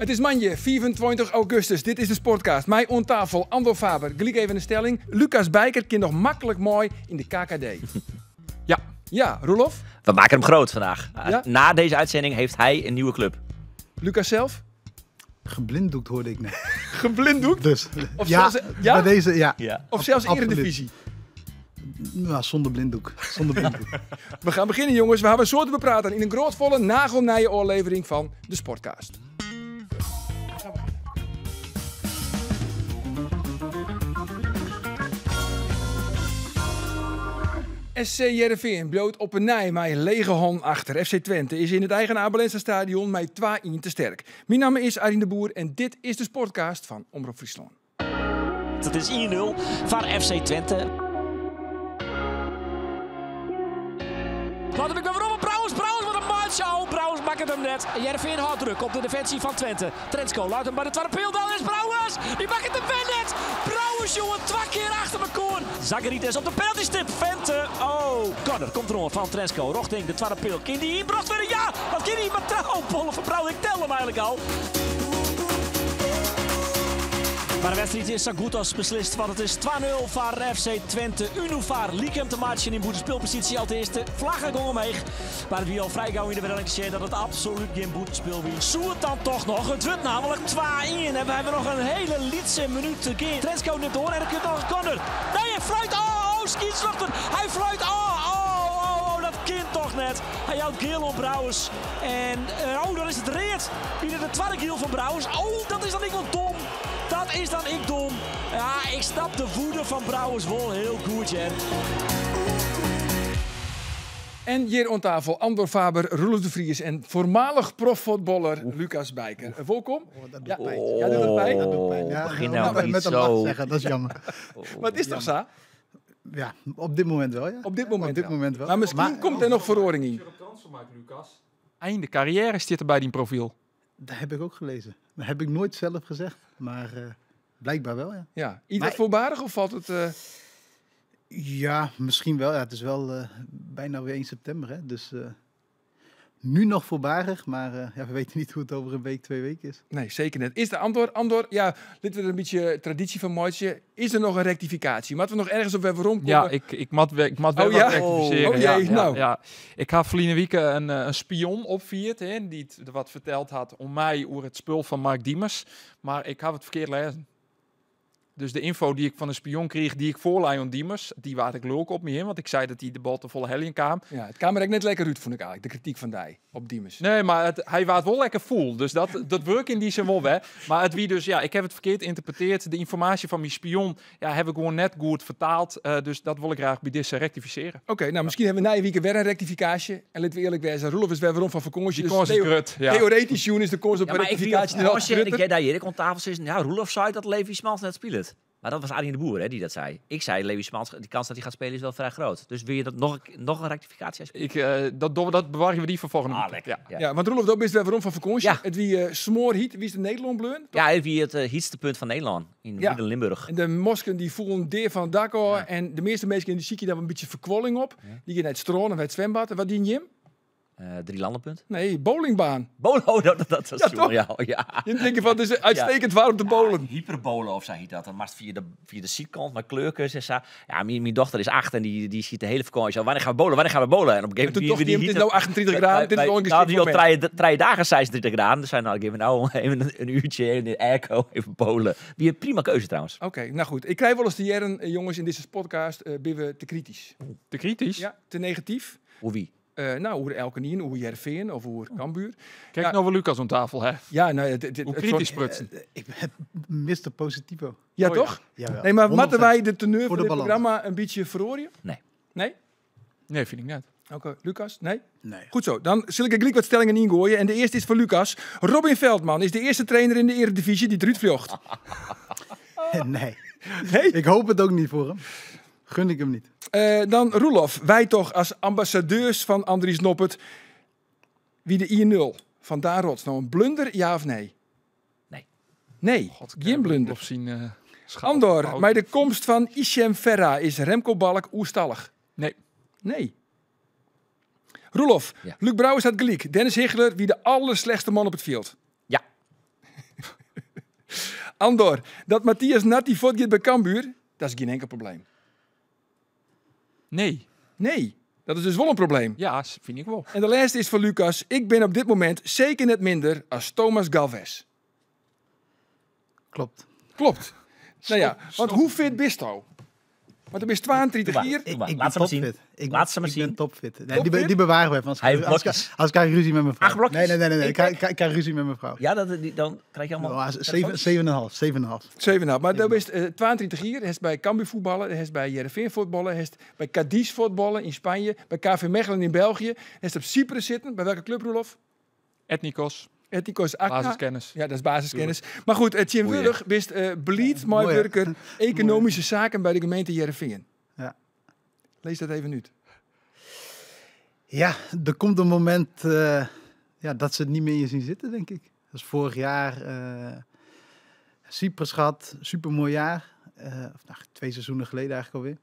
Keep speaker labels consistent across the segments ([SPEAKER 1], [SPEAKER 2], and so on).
[SPEAKER 1] It is moandei 25 augustus. Dit is de Sportcast. Mei oan tafel Andor Faber. Gelyk even in stelling. Lucas Bijker kin noch maklik mei yn de KKD.
[SPEAKER 2] Ja.
[SPEAKER 1] Ja, Roelof?
[SPEAKER 3] We maken hem groot vandaag.
[SPEAKER 1] Ja?
[SPEAKER 3] Na deze uitzending heeft hij een nieuwe club.
[SPEAKER 1] Lucas zelf?
[SPEAKER 4] Geblinddoekt hoorde ik net.
[SPEAKER 1] Geblinddoekt?
[SPEAKER 4] Dus,
[SPEAKER 1] Of
[SPEAKER 4] ja,
[SPEAKER 1] zelfs- ja?
[SPEAKER 4] bij deze, ja.
[SPEAKER 3] Ja.
[SPEAKER 1] Of zelfs
[SPEAKER 4] Absoluut.
[SPEAKER 1] Eredivisie?
[SPEAKER 4] Nou, zonder blinddoek. Zonder blinddoek.
[SPEAKER 1] We gaan beginnen, jongens. We hebben soorten bepraten in een grootvolle nagelnije oorlevering van de Sportcast. SC Heerenveen bloot op een nij met lege hon achter. FC Twente is in het eigen Abelense stadion met 2-1 te sterk. Mijn naam is Arjen de Boer en dit is de Sportcast van Omroep Friesland.
[SPEAKER 3] Het is 1-0 van FC Twente. Laat hem ik weer op. Brouwers, Brouwers, wat een match. Oh, Brouwers maakt het hem net. Jervin houdt druk op de defensie van Twente. Trensko laat hem bij de tweede peel. Dan is Brouwers. Die maakt het hem weer net. Brouwers, jongen, twee keer achter elkaar. Zagarides op de penaltystip. Vente. Oh, corner komt eronder van Trensko. Rochting, de tweede peel. Kindy inbracht weer. Ja, wat Kindy maar trouw. Bollen van Brouwers, ik tel hem eigenlijk al. Maar de wedstrijd is zo goed als beslist, want het is 2-0 voor FC Twente. Unuvar liep hem te matchen in goede speelpositie. Al de eerste vlaggen gong omheen. Maar het wie al vrij gauw in de wedstrijd dat het absoluut geen boetespeel wie. Soert dan toch nog. Het wordt namelijk 2-1 en we hebben nog een hele lietse minuut te gaan. Trensko neemt door en er komt nog een corner. Nee, hij fluit. Oh, oh, scheidsrechter. Hij fluit. Oh, oh, oh, oh, dat kind toch net. Hij houdt geel op Brouwers. En oh, dan is het reed. Binnen de tweede kiel van Brouwers. Oh, dat is dan ik wel dom. Dat is dan ik dom. Ja, ik snap de woede van Brouwers wel heel goed, Jen.
[SPEAKER 1] En hier aan tafel Andor Faber, Roelof de Vries en voormalig profvoetballer Lucas Bijker. Welkom.
[SPEAKER 4] Oh, dat doet
[SPEAKER 1] Ja.
[SPEAKER 4] pijn.
[SPEAKER 1] Ja, doet dat pijn?
[SPEAKER 4] Dat doet pijn. Ja,
[SPEAKER 3] begin
[SPEAKER 4] dat
[SPEAKER 3] nou
[SPEAKER 4] moet ik
[SPEAKER 3] niet
[SPEAKER 4] met een
[SPEAKER 3] zo.
[SPEAKER 4] lach zeggen, dat is jammer.
[SPEAKER 1] Maar het is toch zo?
[SPEAKER 4] Ja, op dit moment wel, ja.
[SPEAKER 1] Op dit moment
[SPEAKER 4] Op dit
[SPEAKER 1] wel.
[SPEAKER 4] moment wel.
[SPEAKER 1] Maar misschien komt er nog verroring in.
[SPEAKER 2] Lucas. Einde carrière zit er bij die profiel.
[SPEAKER 4] Dat heb ik ook gelezen. Dat heb ik nooit zelf gezegd, maar blijkbaar wel, ja.
[SPEAKER 1] Ja. Iets
[SPEAKER 4] Maar-
[SPEAKER 1] voorbarig of valt het...
[SPEAKER 4] Ja, misschien wel. Ja, het is wel bijna weer 1 september, hè. Dus nu nog voorbarig, maar ja, we weten niet hoe het over een week, 2 weken is.
[SPEAKER 1] Nee, zeker niet. Is de Andor, Andor, ja, dit wordt een beetje traditie van Moitje. Is er nog een rectificatie? Moeten we nog ergens op weer waarom komen?
[SPEAKER 2] Ja, ik mat wel
[SPEAKER 1] Oh,
[SPEAKER 2] wat
[SPEAKER 1] ja?
[SPEAKER 2] rectificeren.
[SPEAKER 1] Oh,
[SPEAKER 2] ja,
[SPEAKER 1] jee,
[SPEAKER 2] ja,
[SPEAKER 1] nou.
[SPEAKER 2] ja. Ik had verleden week een spion opvierd, hè, die het wat verteld had om mij over het spul van Mark Diemers. Maar ik had het verkeerd lezen. Dus de info die ik van een spion kreeg, die ik voor Lion Diemers, die waard ik leuk op me in, want ik zei dat hij de bal te volle helling kwam.
[SPEAKER 1] Ja, het kwam er echt net lekker uit, vond ik eigenlijk. De kritiek van die op Diemers.
[SPEAKER 2] Nee, maar hij waard wel lekker voel. Dus dat werkt in die zin wel, hè. Maar het wie dus, ja, ik heb het verkeerd geïnterpreteerd. De informatie van mijn spion, ja, heb ik gewoon net goed vertaald. Dus dat wil ik graag bij deze rectificeren.
[SPEAKER 1] Oké, nou misschien hebben we na je week weer een rectificatie. En laten we eerlijk zijn, Roelof is weer waarom van vakantie.
[SPEAKER 2] Die
[SPEAKER 1] Dus
[SPEAKER 2] kans is grut, ja.
[SPEAKER 1] Theoretisch, Joen, is de kans op
[SPEAKER 3] Ja,
[SPEAKER 1] een
[SPEAKER 3] maar ik
[SPEAKER 1] rectificatie
[SPEAKER 3] wie
[SPEAKER 1] er
[SPEAKER 3] als
[SPEAKER 1] altijd
[SPEAKER 3] je ik
[SPEAKER 1] grutter.
[SPEAKER 3] jij daar hier, ik om tafel zit, ja, Roelof zei dat Levi Smans net speelt. Maar dat was Arjen de Boer, hè, die dat zei. Ik zei, Levi Smans, die kans dat hij gaat spelen is wel vrij groot. Dus wil je dat nog een rectificatie?
[SPEAKER 2] Ik, dat bewaren we die voor volgende
[SPEAKER 3] Ah,
[SPEAKER 2] week.
[SPEAKER 3] lekker.
[SPEAKER 2] Ja.
[SPEAKER 3] Ja.
[SPEAKER 1] Ja, want Roelof, dat is weer waarom van vakantie.
[SPEAKER 3] Ja.
[SPEAKER 1] Het wie smoorhiet, wie is de Nederland bleun?
[SPEAKER 3] Ja, wie het heetste punt van Nederland, in
[SPEAKER 1] Ja.
[SPEAKER 3] Midden-Limburg.
[SPEAKER 1] En de mosken die voelen deer van het dak al. En de meeste mensen in de ziek daar een beetje verkwolling op. Die gaan naar het stroom of het zwembad. En wat dien Jim?
[SPEAKER 3] Drie landenpunt.
[SPEAKER 1] Nee, bowlingbaan.
[SPEAKER 3] Bolo, dat was
[SPEAKER 1] Ja,
[SPEAKER 3] jongen,
[SPEAKER 1] toch?
[SPEAKER 3] ja, ja.
[SPEAKER 1] Je denkt van, het is uitstekend waar om te bowlen.
[SPEAKER 3] Ja, hyperbolen of zo heet dat. Dan maar via de zijkant, maar kleurkens en zo. Ja, mijn dochter is 8 en die ziet de hele vakantie al. Wanneer gaan we bowlen? Wanneer gaan we bowlen? En op een
[SPEAKER 1] En
[SPEAKER 3] gegeven
[SPEAKER 1] toen
[SPEAKER 3] moment
[SPEAKER 1] dacht
[SPEAKER 3] wie
[SPEAKER 1] hij, het is nou 28 graden, dit is wel een
[SPEAKER 3] Nou,
[SPEAKER 1] geschikt
[SPEAKER 3] die al
[SPEAKER 1] moment.
[SPEAKER 3] drie dagen zijn ze 30 graden. Dus zijn nou, ik even nou even een uurtje in de airco, even bowlen. Wie een prima keuze trouwens.
[SPEAKER 1] Oké, nou goed. Ik krijg wel eens de jaren, jongens, in deze podcast, ben we te kritisch.
[SPEAKER 2] Te kritisch?
[SPEAKER 1] Ja, te negatief.
[SPEAKER 3] Hoe wie?
[SPEAKER 1] Nou, hoe Elkenien, hoe Heerenveen of hoe Cambuur.
[SPEAKER 2] Kijk
[SPEAKER 1] Ja.
[SPEAKER 2] nou wel Lucas om tafel, hè.
[SPEAKER 1] Ja, nou,
[SPEAKER 2] Hoe
[SPEAKER 1] het
[SPEAKER 2] kritisch
[SPEAKER 1] soort-
[SPEAKER 2] sprutsen.
[SPEAKER 4] Ik ben Mr. Positivo.
[SPEAKER 1] Ja,
[SPEAKER 2] Oh, ja.
[SPEAKER 1] toch?
[SPEAKER 4] Jawel.
[SPEAKER 1] Nee, maar
[SPEAKER 4] 100%.
[SPEAKER 1] moeten wij de teneur
[SPEAKER 4] Voor
[SPEAKER 1] van
[SPEAKER 4] de
[SPEAKER 1] dit
[SPEAKER 4] balans.
[SPEAKER 1] programma een beetje verrooien?
[SPEAKER 3] Nee.
[SPEAKER 1] Nee?
[SPEAKER 2] Nee, vind ik net.
[SPEAKER 1] Oké, Lucas? Nee?
[SPEAKER 4] Nee.
[SPEAKER 1] Goed zo, dan zal ik er gelijk wat stellingen ingooien. En de eerste is voor Lucas. Robin Veldman is de eerste trainer in de Eredivisie die eruit vlucht.
[SPEAKER 4] Nee.
[SPEAKER 1] Nee?
[SPEAKER 4] Ik hoop het ook niet voor hem. Gun ik hem niet.
[SPEAKER 1] Dan Roelof, wij toch als ambassadeurs van Andries Noppert. Wie de I-0 van daar rots. Nou, een blunder, ja of nee?
[SPEAKER 3] Nee.
[SPEAKER 1] Nee,
[SPEAKER 2] God,
[SPEAKER 1] geen blunder.
[SPEAKER 2] Of zien,
[SPEAKER 1] Andor, bij de komst van Ishem Ferra is Remco Balk oerstallig.
[SPEAKER 2] Nee.
[SPEAKER 1] Nee. Roelof,
[SPEAKER 3] Ja.
[SPEAKER 1] Luc Brouwers had gelijk. Dennis Higler, wie de allerslechtste man op het veld.
[SPEAKER 3] Ja.
[SPEAKER 1] Andor, dat Matthias Natti fuortgiet by Cambuur, dat is gjin inkel probleem.
[SPEAKER 2] Nee.
[SPEAKER 1] Nee, dat is dus wol in probleem.
[SPEAKER 2] Ja, fyn ik wol.
[SPEAKER 1] En de lêste is foar Lucas. Ik bin op dit momint seker net minder as Thomas Galvez.
[SPEAKER 4] Klopt.
[SPEAKER 1] Klopt. Nou ja, want hoe fit bisto? Want do bist 32 jier.
[SPEAKER 4] Ik,
[SPEAKER 3] maar,
[SPEAKER 4] ik
[SPEAKER 3] laat
[SPEAKER 4] ben
[SPEAKER 3] ze maar zien.
[SPEAKER 4] topfit. Ik,
[SPEAKER 3] Laat ze maar
[SPEAKER 4] ik ben
[SPEAKER 3] zien.
[SPEAKER 4] topfit. Nee,
[SPEAKER 1] Topfit?
[SPEAKER 4] die bewaren we even. Anders,
[SPEAKER 3] Hij heeft
[SPEAKER 4] anders,
[SPEAKER 3] blokjes.
[SPEAKER 4] anders krijg ik ruzie met mijn vrouw.
[SPEAKER 3] Acht blokjes?
[SPEAKER 4] Nee, nee, nee. nee, nee. Ik,
[SPEAKER 3] Eén
[SPEAKER 4] krijg, ik krijg ruzie met mijn vrouw.
[SPEAKER 3] Ja, dat, die, dan krijg je allemaal...
[SPEAKER 4] Nou, 7,5. 7,5.
[SPEAKER 1] 7,5. Maar do bist 32 jier. Hast by Cambuur fuotballe, hast by Heerenveen fuotballe, hast by Cadiz fuotballe yn Spanje, by KV Mechelen yn België, hast op Cyprus sitten. By welke klup, Roelof?
[SPEAKER 2] Ethnikos.
[SPEAKER 1] Ethnikos Akna.
[SPEAKER 2] Basiskennis.
[SPEAKER 1] Ja, dat is basiskennis. Mar goed, tsjintwurdich bist beliedsmeiwurker economyske saken by de gemeente Hearrenfean.
[SPEAKER 4] Ja.
[SPEAKER 1] Lis dat even út.
[SPEAKER 4] Ja, er komt een moment ja, dat ze het niet meer in je zien zitten, denk ik. Dat is vorig jaar Cyprus gehad, supermooi jaar. Of, nou, 2 seizoenen geleden eigenlijk alweer.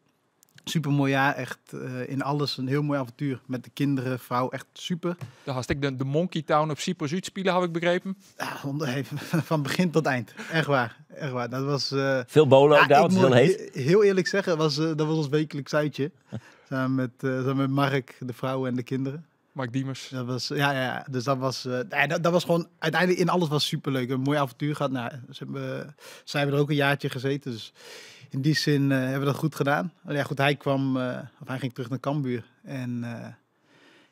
[SPEAKER 4] Supermooi jaar, echt in alles een heel mooi avontuur. Met de kinderen, vrouw, echt super.
[SPEAKER 2] Daar had ik de Monkey Town op Cyprus útspile, heb ik begrepen.
[SPEAKER 4] Ja, van begin tot eind. Echt waar, echt waar. Dat was,
[SPEAKER 3] Veel bolen ook
[SPEAKER 4] ja,
[SPEAKER 3] daar,
[SPEAKER 4] ik
[SPEAKER 3] want het is
[SPEAKER 4] moet
[SPEAKER 3] heel heet.
[SPEAKER 4] heel eerlijk zeggen, dat was ons wekelijks uitje. Samen met Mark, de vrouw en de kinderen.
[SPEAKER 2] Mark Diemers.
[SPEAKER 4] Dat was, ja, ja, ja. Dus dat was, nee, dat, dat was gewoon, uiteindelijk in alles was superleuk. Een mooi avontuur gehad. Nou, zij hebben er ook een jaartje gezeten. Dus in die zin hebben we dat goed gedaan. Maar ja, goed, hij kwam, of hij ging terug naar Cambuur. En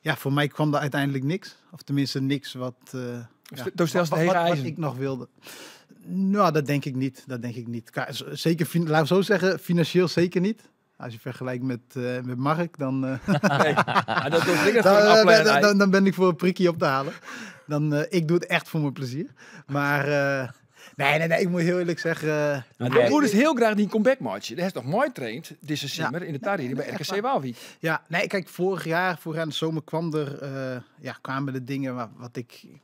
[SPEAKER 4] ja, voor mij kwam er uiteindelijk niks. Of tenminste niks wat, ja,
[SPEAKER 1] Toen stelst de hele
[SPEAKER 4] wat
[SPEAKER 1] eisen.
[SPEAKER 4] ik nog wilde. Nou, dat denk ik niet. Dat denk ik niet. Zeker, laat ik zo zeggen, financieel zeker niet. Als je vergelijkt met Mark, dan,
[SPEAKER 1] Nee. Maar dat doet ik voor een appel en een ei.
[SPEAKER 4] dan ben ik voor een prikje op te halen. Dan, ik doe het echt voor mijn plezier. Maar nee, nee, nee, ik moet heel eerlijk zeggen,
[SPEAKER 1] Maar
[SPEAKER 3] Oké.
[SPEAKER 1] de broer is heel graag die comeback match. Hij is nog mooi traind deze
[SPEAKER 4] Ja.
[SPEAKER 1] zomer in de Tari bij RKC Waalwijk.
[SPEAKER 4] Ja, nee, kijk, vorig jaar in de zomer kwamen de dingen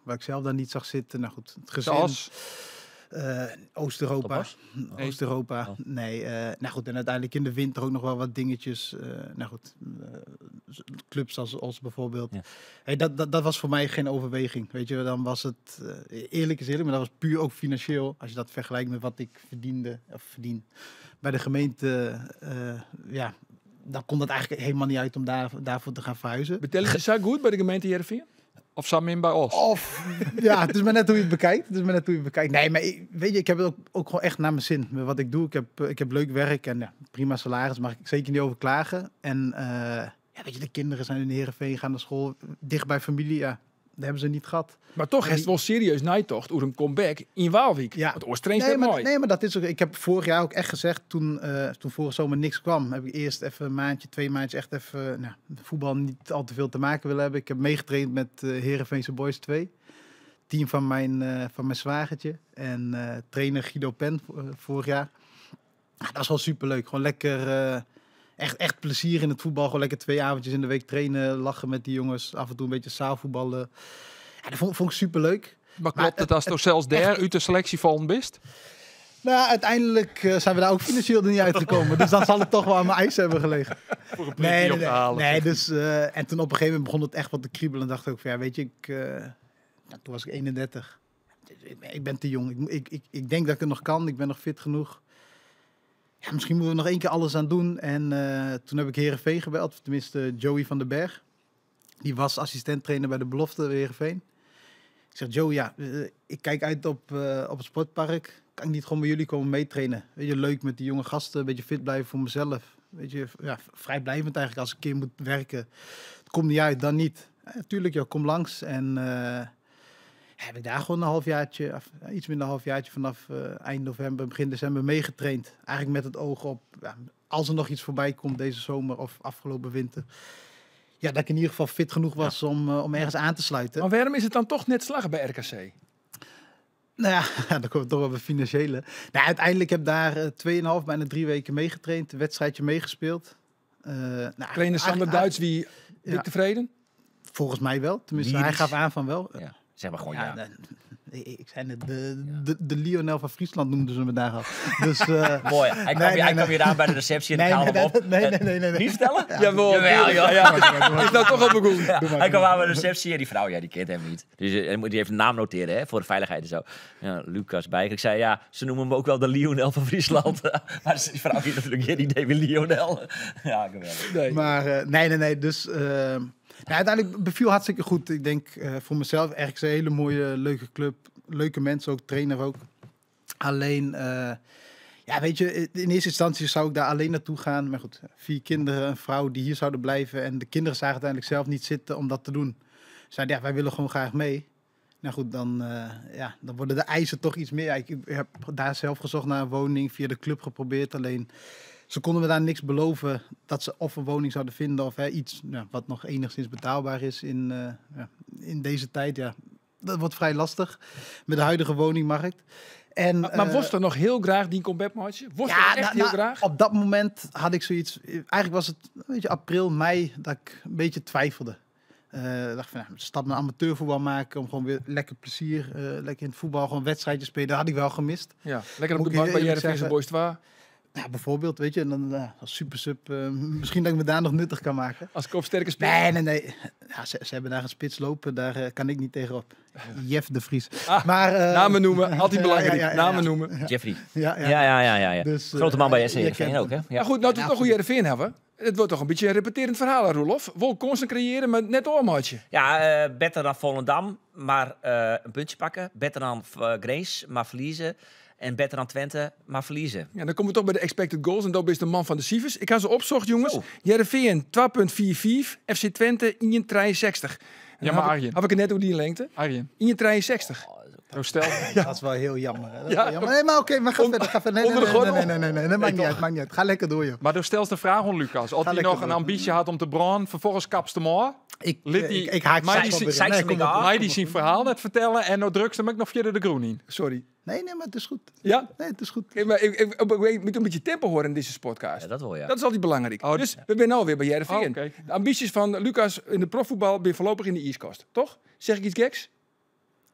[SPEAKER 4] waar ik zelf dan niet zag zitten. Nou goed, het gezin.
[SPEAKER 2] Zoals?
[SPEAKER 4] Oost-Europa.
[SPEAKER 3] Toppas?
[SPEAKER 2] Nee.
[SPEAKER 4] Oost-Europa.
[SPEAKER 3] Oh.
[SPEAKER 4] Nee, nou goed, en uiteindelijk in de winter ook nog wel wat dingetjes. Nou goed, clubs als Os bijvoorbeeld.
[SPEAKER 3] Ja.
[SPEAKER 4] Hey, dat was voor mij geen overweging. Weet je, dan was het, eerlijk is eerlijk, maar dat was puur ook financieel. Als je dat vergelijkt met wat ik verdiende, of verdien bij de gemeente, ja, dan kon dat eigenlijk helemaal niet uit om daarvoor te gaan verhuizen.
[SPEAKER 1] Betellen ze zo goed bij de gemeente Heerenveen?
[SPEAKER 2] Of Samin bij Os?
[SPEAKER 4] Of, ja, het is maar net hoe je het bekijkt. Het is maar net hoe je het bekijkt. Nee, maar ik heb het ook gewoon echt naar mijn zin. Met wat ik doe, ik heb leuk werk en ja, prima salaris, mag ik zeker niet over klagen. En ja, de kinderen zijn in Heerenveen, gaan naar school, dicht bij familie, ja, dat hebben ze niet gehad.
[SPEAKER 1] Maar toch is het wel serieus nijtocht over een comeback in Waalwijk.
[SPEAKER 4] Ja.
[SPEAKER 1] Want Oors traint
[SPEAKER 4] Nee,
[SPEAKER 1] het
[SPEAKER 4] maar,
[SPEAKER 1] mooi.
[SPEAKER 4] nee, maar dat is ook. Ik heb vorig jaar ook echt gezegd, toen vorige zomer niks kwam, heb ik eerst even een maandje, 2 maandjes echt even, nou, voetbal niet al te veel te maken willen hebben. Ik heb meegetraind met Heerenveense Boys 2. Team van mijn zwagertje. En trainer Guido Pen vorig jaar. Ja, dat was wel superleuk. Gewoon lekker, echt plezier in het voetbal. Gewoon lekker 2 avondjes in de week trainen, lachen met die jongens. Af en toe een beetje zaalvoetballen. Ja, dat vond ik superleuk.
[SPEAKER 2] Maar klopt het als je zelfs daar uit de selectie vallen bist?
[SPEAKER 4] Nou, uiteindelijk zijn we daar ook financieel er niet uitgekomen. Dus dan zal het toch wel aan mijn eisen hebben gelegen.
[SPEAKER 2] Voor een prikje
[SPEAKER 4] Nee, nee,
[SPEAKER 2] op te
[SPEAKER 4] nee.
[SPEAKER 2] halen.
[SPEAKER 4] Nee, dus, en toen op een gegeven moment begon het echt wat te kriebelen. En dacht ik ook van, ja, weet je, ik, nou, toen was ik 31. Ik ben te jong. Ik denk dat ik het nog kan. Ik ben nog fit genoeg. Ja, misschien moeten we nog 1 keer alles aan doen. En toen heb ik Heerenveen gebeld. Of tenminste, Joey van den Berg. Die was assistent-trainer bij de belofte bij Heerenveen. Ik zeg, Joey, ja, ik kijk uit op het sportpark. Kan ik niet gewoon bij jullie komen meetrainen? Weet je, leuk met die jonge gasten, een beetje fit blijven voor mezelf. Weet je, ja, vrijblijvend eigenlijk als ik een keer moet werken. Het komt niet uit, dan niet. Ja, tuurlijk, joh, kom langs. En heb ik daar gewoon een halfjaartje, of, ja, iets minder een halfjaartje vanaf eind november, begin december meegetraind. Eigenlijk met het oog op, ja, als er nog iets voorbij komt deze zomer of afgelopen winter. Ja, dat ik in ieder geval fit genoeg was om ergens aan te sluiten.
[SPEAKER 1] Maar waarom is het dan toch net slag bij RKC?
[SPEAKER 4] Nou ja, dan komt het toch wel bij financiële. Nou, uiteindelijk heb ik daar 2,5, bijna 3 weken meegetraind. Een wedstrijdje meegespeeld.
[SPEAKER 1] Trainer Sander Duits, wie dik tevreden?
[SPEAKER 4] Volgens mij wel. Tenminste,
[SPEAKER 3] Wie
[SPEAKER 4] hij
[SPEAKER 3] is-
[SPEAKER 4] gaf aan van wel.
[SPEAKER 3] Ja, zeg maar gewoon
[SPEAKER 4] Ja,
[SPEAKER 3] ja.
[SPEAKER 4] nee, Ik zei net, de Lionel van Friesland noemden ze me daar al. Dus,
[SPEAKER 5] Mooi. Hij kwam,
[SPEAKER 4] Nee,
[SPEAKER 5] hij
[SPEAKER 4] nee,
[SPEAKER 5] kwam hier aan bij de receptie en
[SPEAKER 4] Nee,
[SPEAKER 5] ik haalde
[SPEAKER 4] nee,
[SPEAKER 5] hem op.
[SPEAKER 4] nee, nee, nee, nee, nee.
[SPEAKER 5] Niet vertellen?
[SPEAKER 1] Jawel,
[SPEAKER 5] Jawel,
[SPEAKER 1] tuurlijk.
[SPEAKER 5] joh.
[SPEAKER 1] Ja, ja. Is nou toch al begonnen.
[SPEAKER 5] Ja,
[SPEAKER 4] Doe maar,
[SPEAKER 5] hij
[SPEAKER 4] doe
[SPEAKER 5] kwam aan bij de receptie en die vrouw, ja, die kent hem niet. Dus hij moet die even een naam noteren, hè, voor de veiligheid en zo. Ja, Lucas Bijker. Ik zei, ja, ze noemen hem ook wel de Lionel van Friesland. Maar die vrouw heeft natuurlijk geen idee wie Lionel. Ja, geweldig.
[SPEAKER 1] Nee.
[SPEAKER 4] Maar nee, nee, nee. Dus nou, uiteindelijk beviel hartstikke goed. Ik denk voor mezelf ergens een hele mooie, leuke club. Leuke mensen ook, trainer ook. Alleen, ja, weet je, in eerste instantie zou ik daar alleen naartoe gaan. Maar goed, 4 kinderen, een vrouw die hier zouden blijven. En de kinderen zagen uiteindelijk zelf niet zitten om dat te doen. Zeiden, ja, wij willen gewoon graag mee. Nou goed, dan, ja, dan worden de eisen toch iets meer. Ja, ik heb daar zelf gezocht naar een woning, via de club geprobeerd. Alleen, ze konden me daar niks beloven dat ze of een woning zouden vinden of, hè, iets, nou, wat nog enigszins betaalbaar is ja, in deze tijd. Ja, dat wordt vrij lastig met de huidige woningmarkt. En,
[SPEAKER 1] Maar was er nog heel graag die comeback match? Was
[SPEAKER 4] ja,
[SPEAKER 1] er echt
[SPEAKER 4] nou,
[SPEAKER 1] heel
[SPEAKER 4] nou,
[SPEAKER 1] graag?
[SPEAKER 4] Op dat moment had ik zoiets. Eigenlijk was het een beetje april, mei dat ik een beetje twijfelde. Ik dacht van, nou, stap naar amateurvoetbal maken om gewoon weer lekker plezier, lekker in het voetbal, gewoon wedstrijdjes spelen. Dat had ik wel gemist.
[SPEAKER 1] Ja, lekker op
[SPEAKER 4] Moet
[SPEAKER 1] de
[SPEAKER 4] ik
[SPEAKER 1] bank bij
[SPEAKER 4] eerlijk
[SPEAKER 1] Heerenveen
[SPEAKER 4] zeggen.
[SPEAKER 1] Boys 2.
[SPEAKER 4] Ja, bijvoorbeeld, weet je, en dan als super sub, misschien dat ik me daar nog nuttig kan maken.
[SPEAKER 1] Als kopsterke speler.
[SPEAKER 4] Nee, nee, nee. Ja, ze hebben daar een spits lopen, daar kan ik niet tegenop. Jeff de Vries.
[SPEAKER 1] Ah,
[SPEAKER 4] maar,
[SPEAKER 1] Namen noemen, altijd belangrijk.
[SPEAKER 4] ja.
[SPEAKER 1] Namen noemen.
[SPEAKER 5] Jeffrey.
[SPEAKER 4] Ja.
[SPEAKER 5] Ja.
[SPEAKER 4] Dus,
[SPEAKER 5] Grote man bij
[SPEAKER 4] je
[SPEAKER 5] SC Heerenveen
[SPEAKER 4] kent
[SPEAKER 5] ook, hè? Ja.
[SPEAKER 1] Maar goed, nou
[SPEAKER 4] Ja,
[SPEAKER 1] we toch hoe Heerenveen hebben. Het wordt toch een beetje een repeterend verhaal, hè, Roelof. Wel constant creëren, maar net oormaatje.
[SPEAKER 5] Ja, beter dan Volendam, maar een puntje pakken. Beter dan Grace, maar verliezen. En beter dan Twente, maar verliezen.
[SPEAKER 1] Ja, dan komen we toch bij de expected goals. En dat is de man van de cijfers. Ik ga ze opzocht, jongens.
[SPEAKER 5] Zo.
[SPEAKER 1] Heerenveen 2,44. FC Twente 1,63. En
[SPEAKER 2] Ja, maar
[SPEAKER 1] heb ik,
[SPEAKER 2] Arjen.
[SPEAKER 1] heb ik het net hoe die lengte?
[SPEAKER 2] Arjen,
[SPEAKER 1] 1,63.
[SPEAKER 2] stel.
[SPEAKER 4] Dat is wel heel jammer. Hè? Dat is
[SPEAKER 1] Ja.
[SPEAKER 4] wel jammer. Nee, maar oké, maar ga verder. Ga verder. Nee,
[SPEAKER 1] onder
[SPEAKER 4] nee,
[SPEAKER 1] de
[SPEAKER 4] nee,
[SPEAKER 1] gordel.
[SPEAKER 4] nee, nee, nee, nee, nee, maakt niet uit, maakt niet uit. Ga lekker door, joh.
[SPEAKER 2] Maar door stelst de vraag aan Lucas. Als
[SPEAKER 4] Ga
[SPEAKER 2] hij
[SPEAKER 4] lekker
[SPEAKER 2] nog een
[SPEAKER 4] door.
[SPEAKER 2] ambitie had om te branden, vervolgens kapste maar.
[SPEAKER 4] Ik,
[SPEAKER 2] Lid die-
[SPEAKER 4] ik haak
[SPEAKER 2] maar
[SPEAKER 4] straks
[SPEAKER 2] die
[SPEAKER 4] wel weer in.
[SPEAKER 5] zei
[SPEAKER 4] Nee,
[SPEAKER 5] ze
[SPEAKER 4] kom
[SPEAKER 5] me
[SPEAKER 4] op.
[SPEAKER 5] af.
[SPEAKER 2] Mij die zijn verhaal net vertellen en nou drukt ze hem ook nog verder de groen in.
[SPEAKER 1] Sorry.
[SPEAKER 4] Nee, nee, maar het is goed.
[SPEAKER 1] Ja?
[SPEAKER 4] Nee, het is goed.
[SPEAKER 1] Oké, maar ik moet een beetje tempo horen in deze podcast.
[SPEAKER 5] Ja, dat wel, ja.
[SPEAKER 1] Dat is altijd belangrijk.
[SPEAKER 2] Oh,
[SPEAKER 1] dus we zijn alweer bij Heerenveen.
[SPEAKER 2] Oh, oké.
[SPEAKER 1] De ambities van Lucas in de profvoetbal ben voorlopig in de ijskast, toch? Zeg ik iets geks?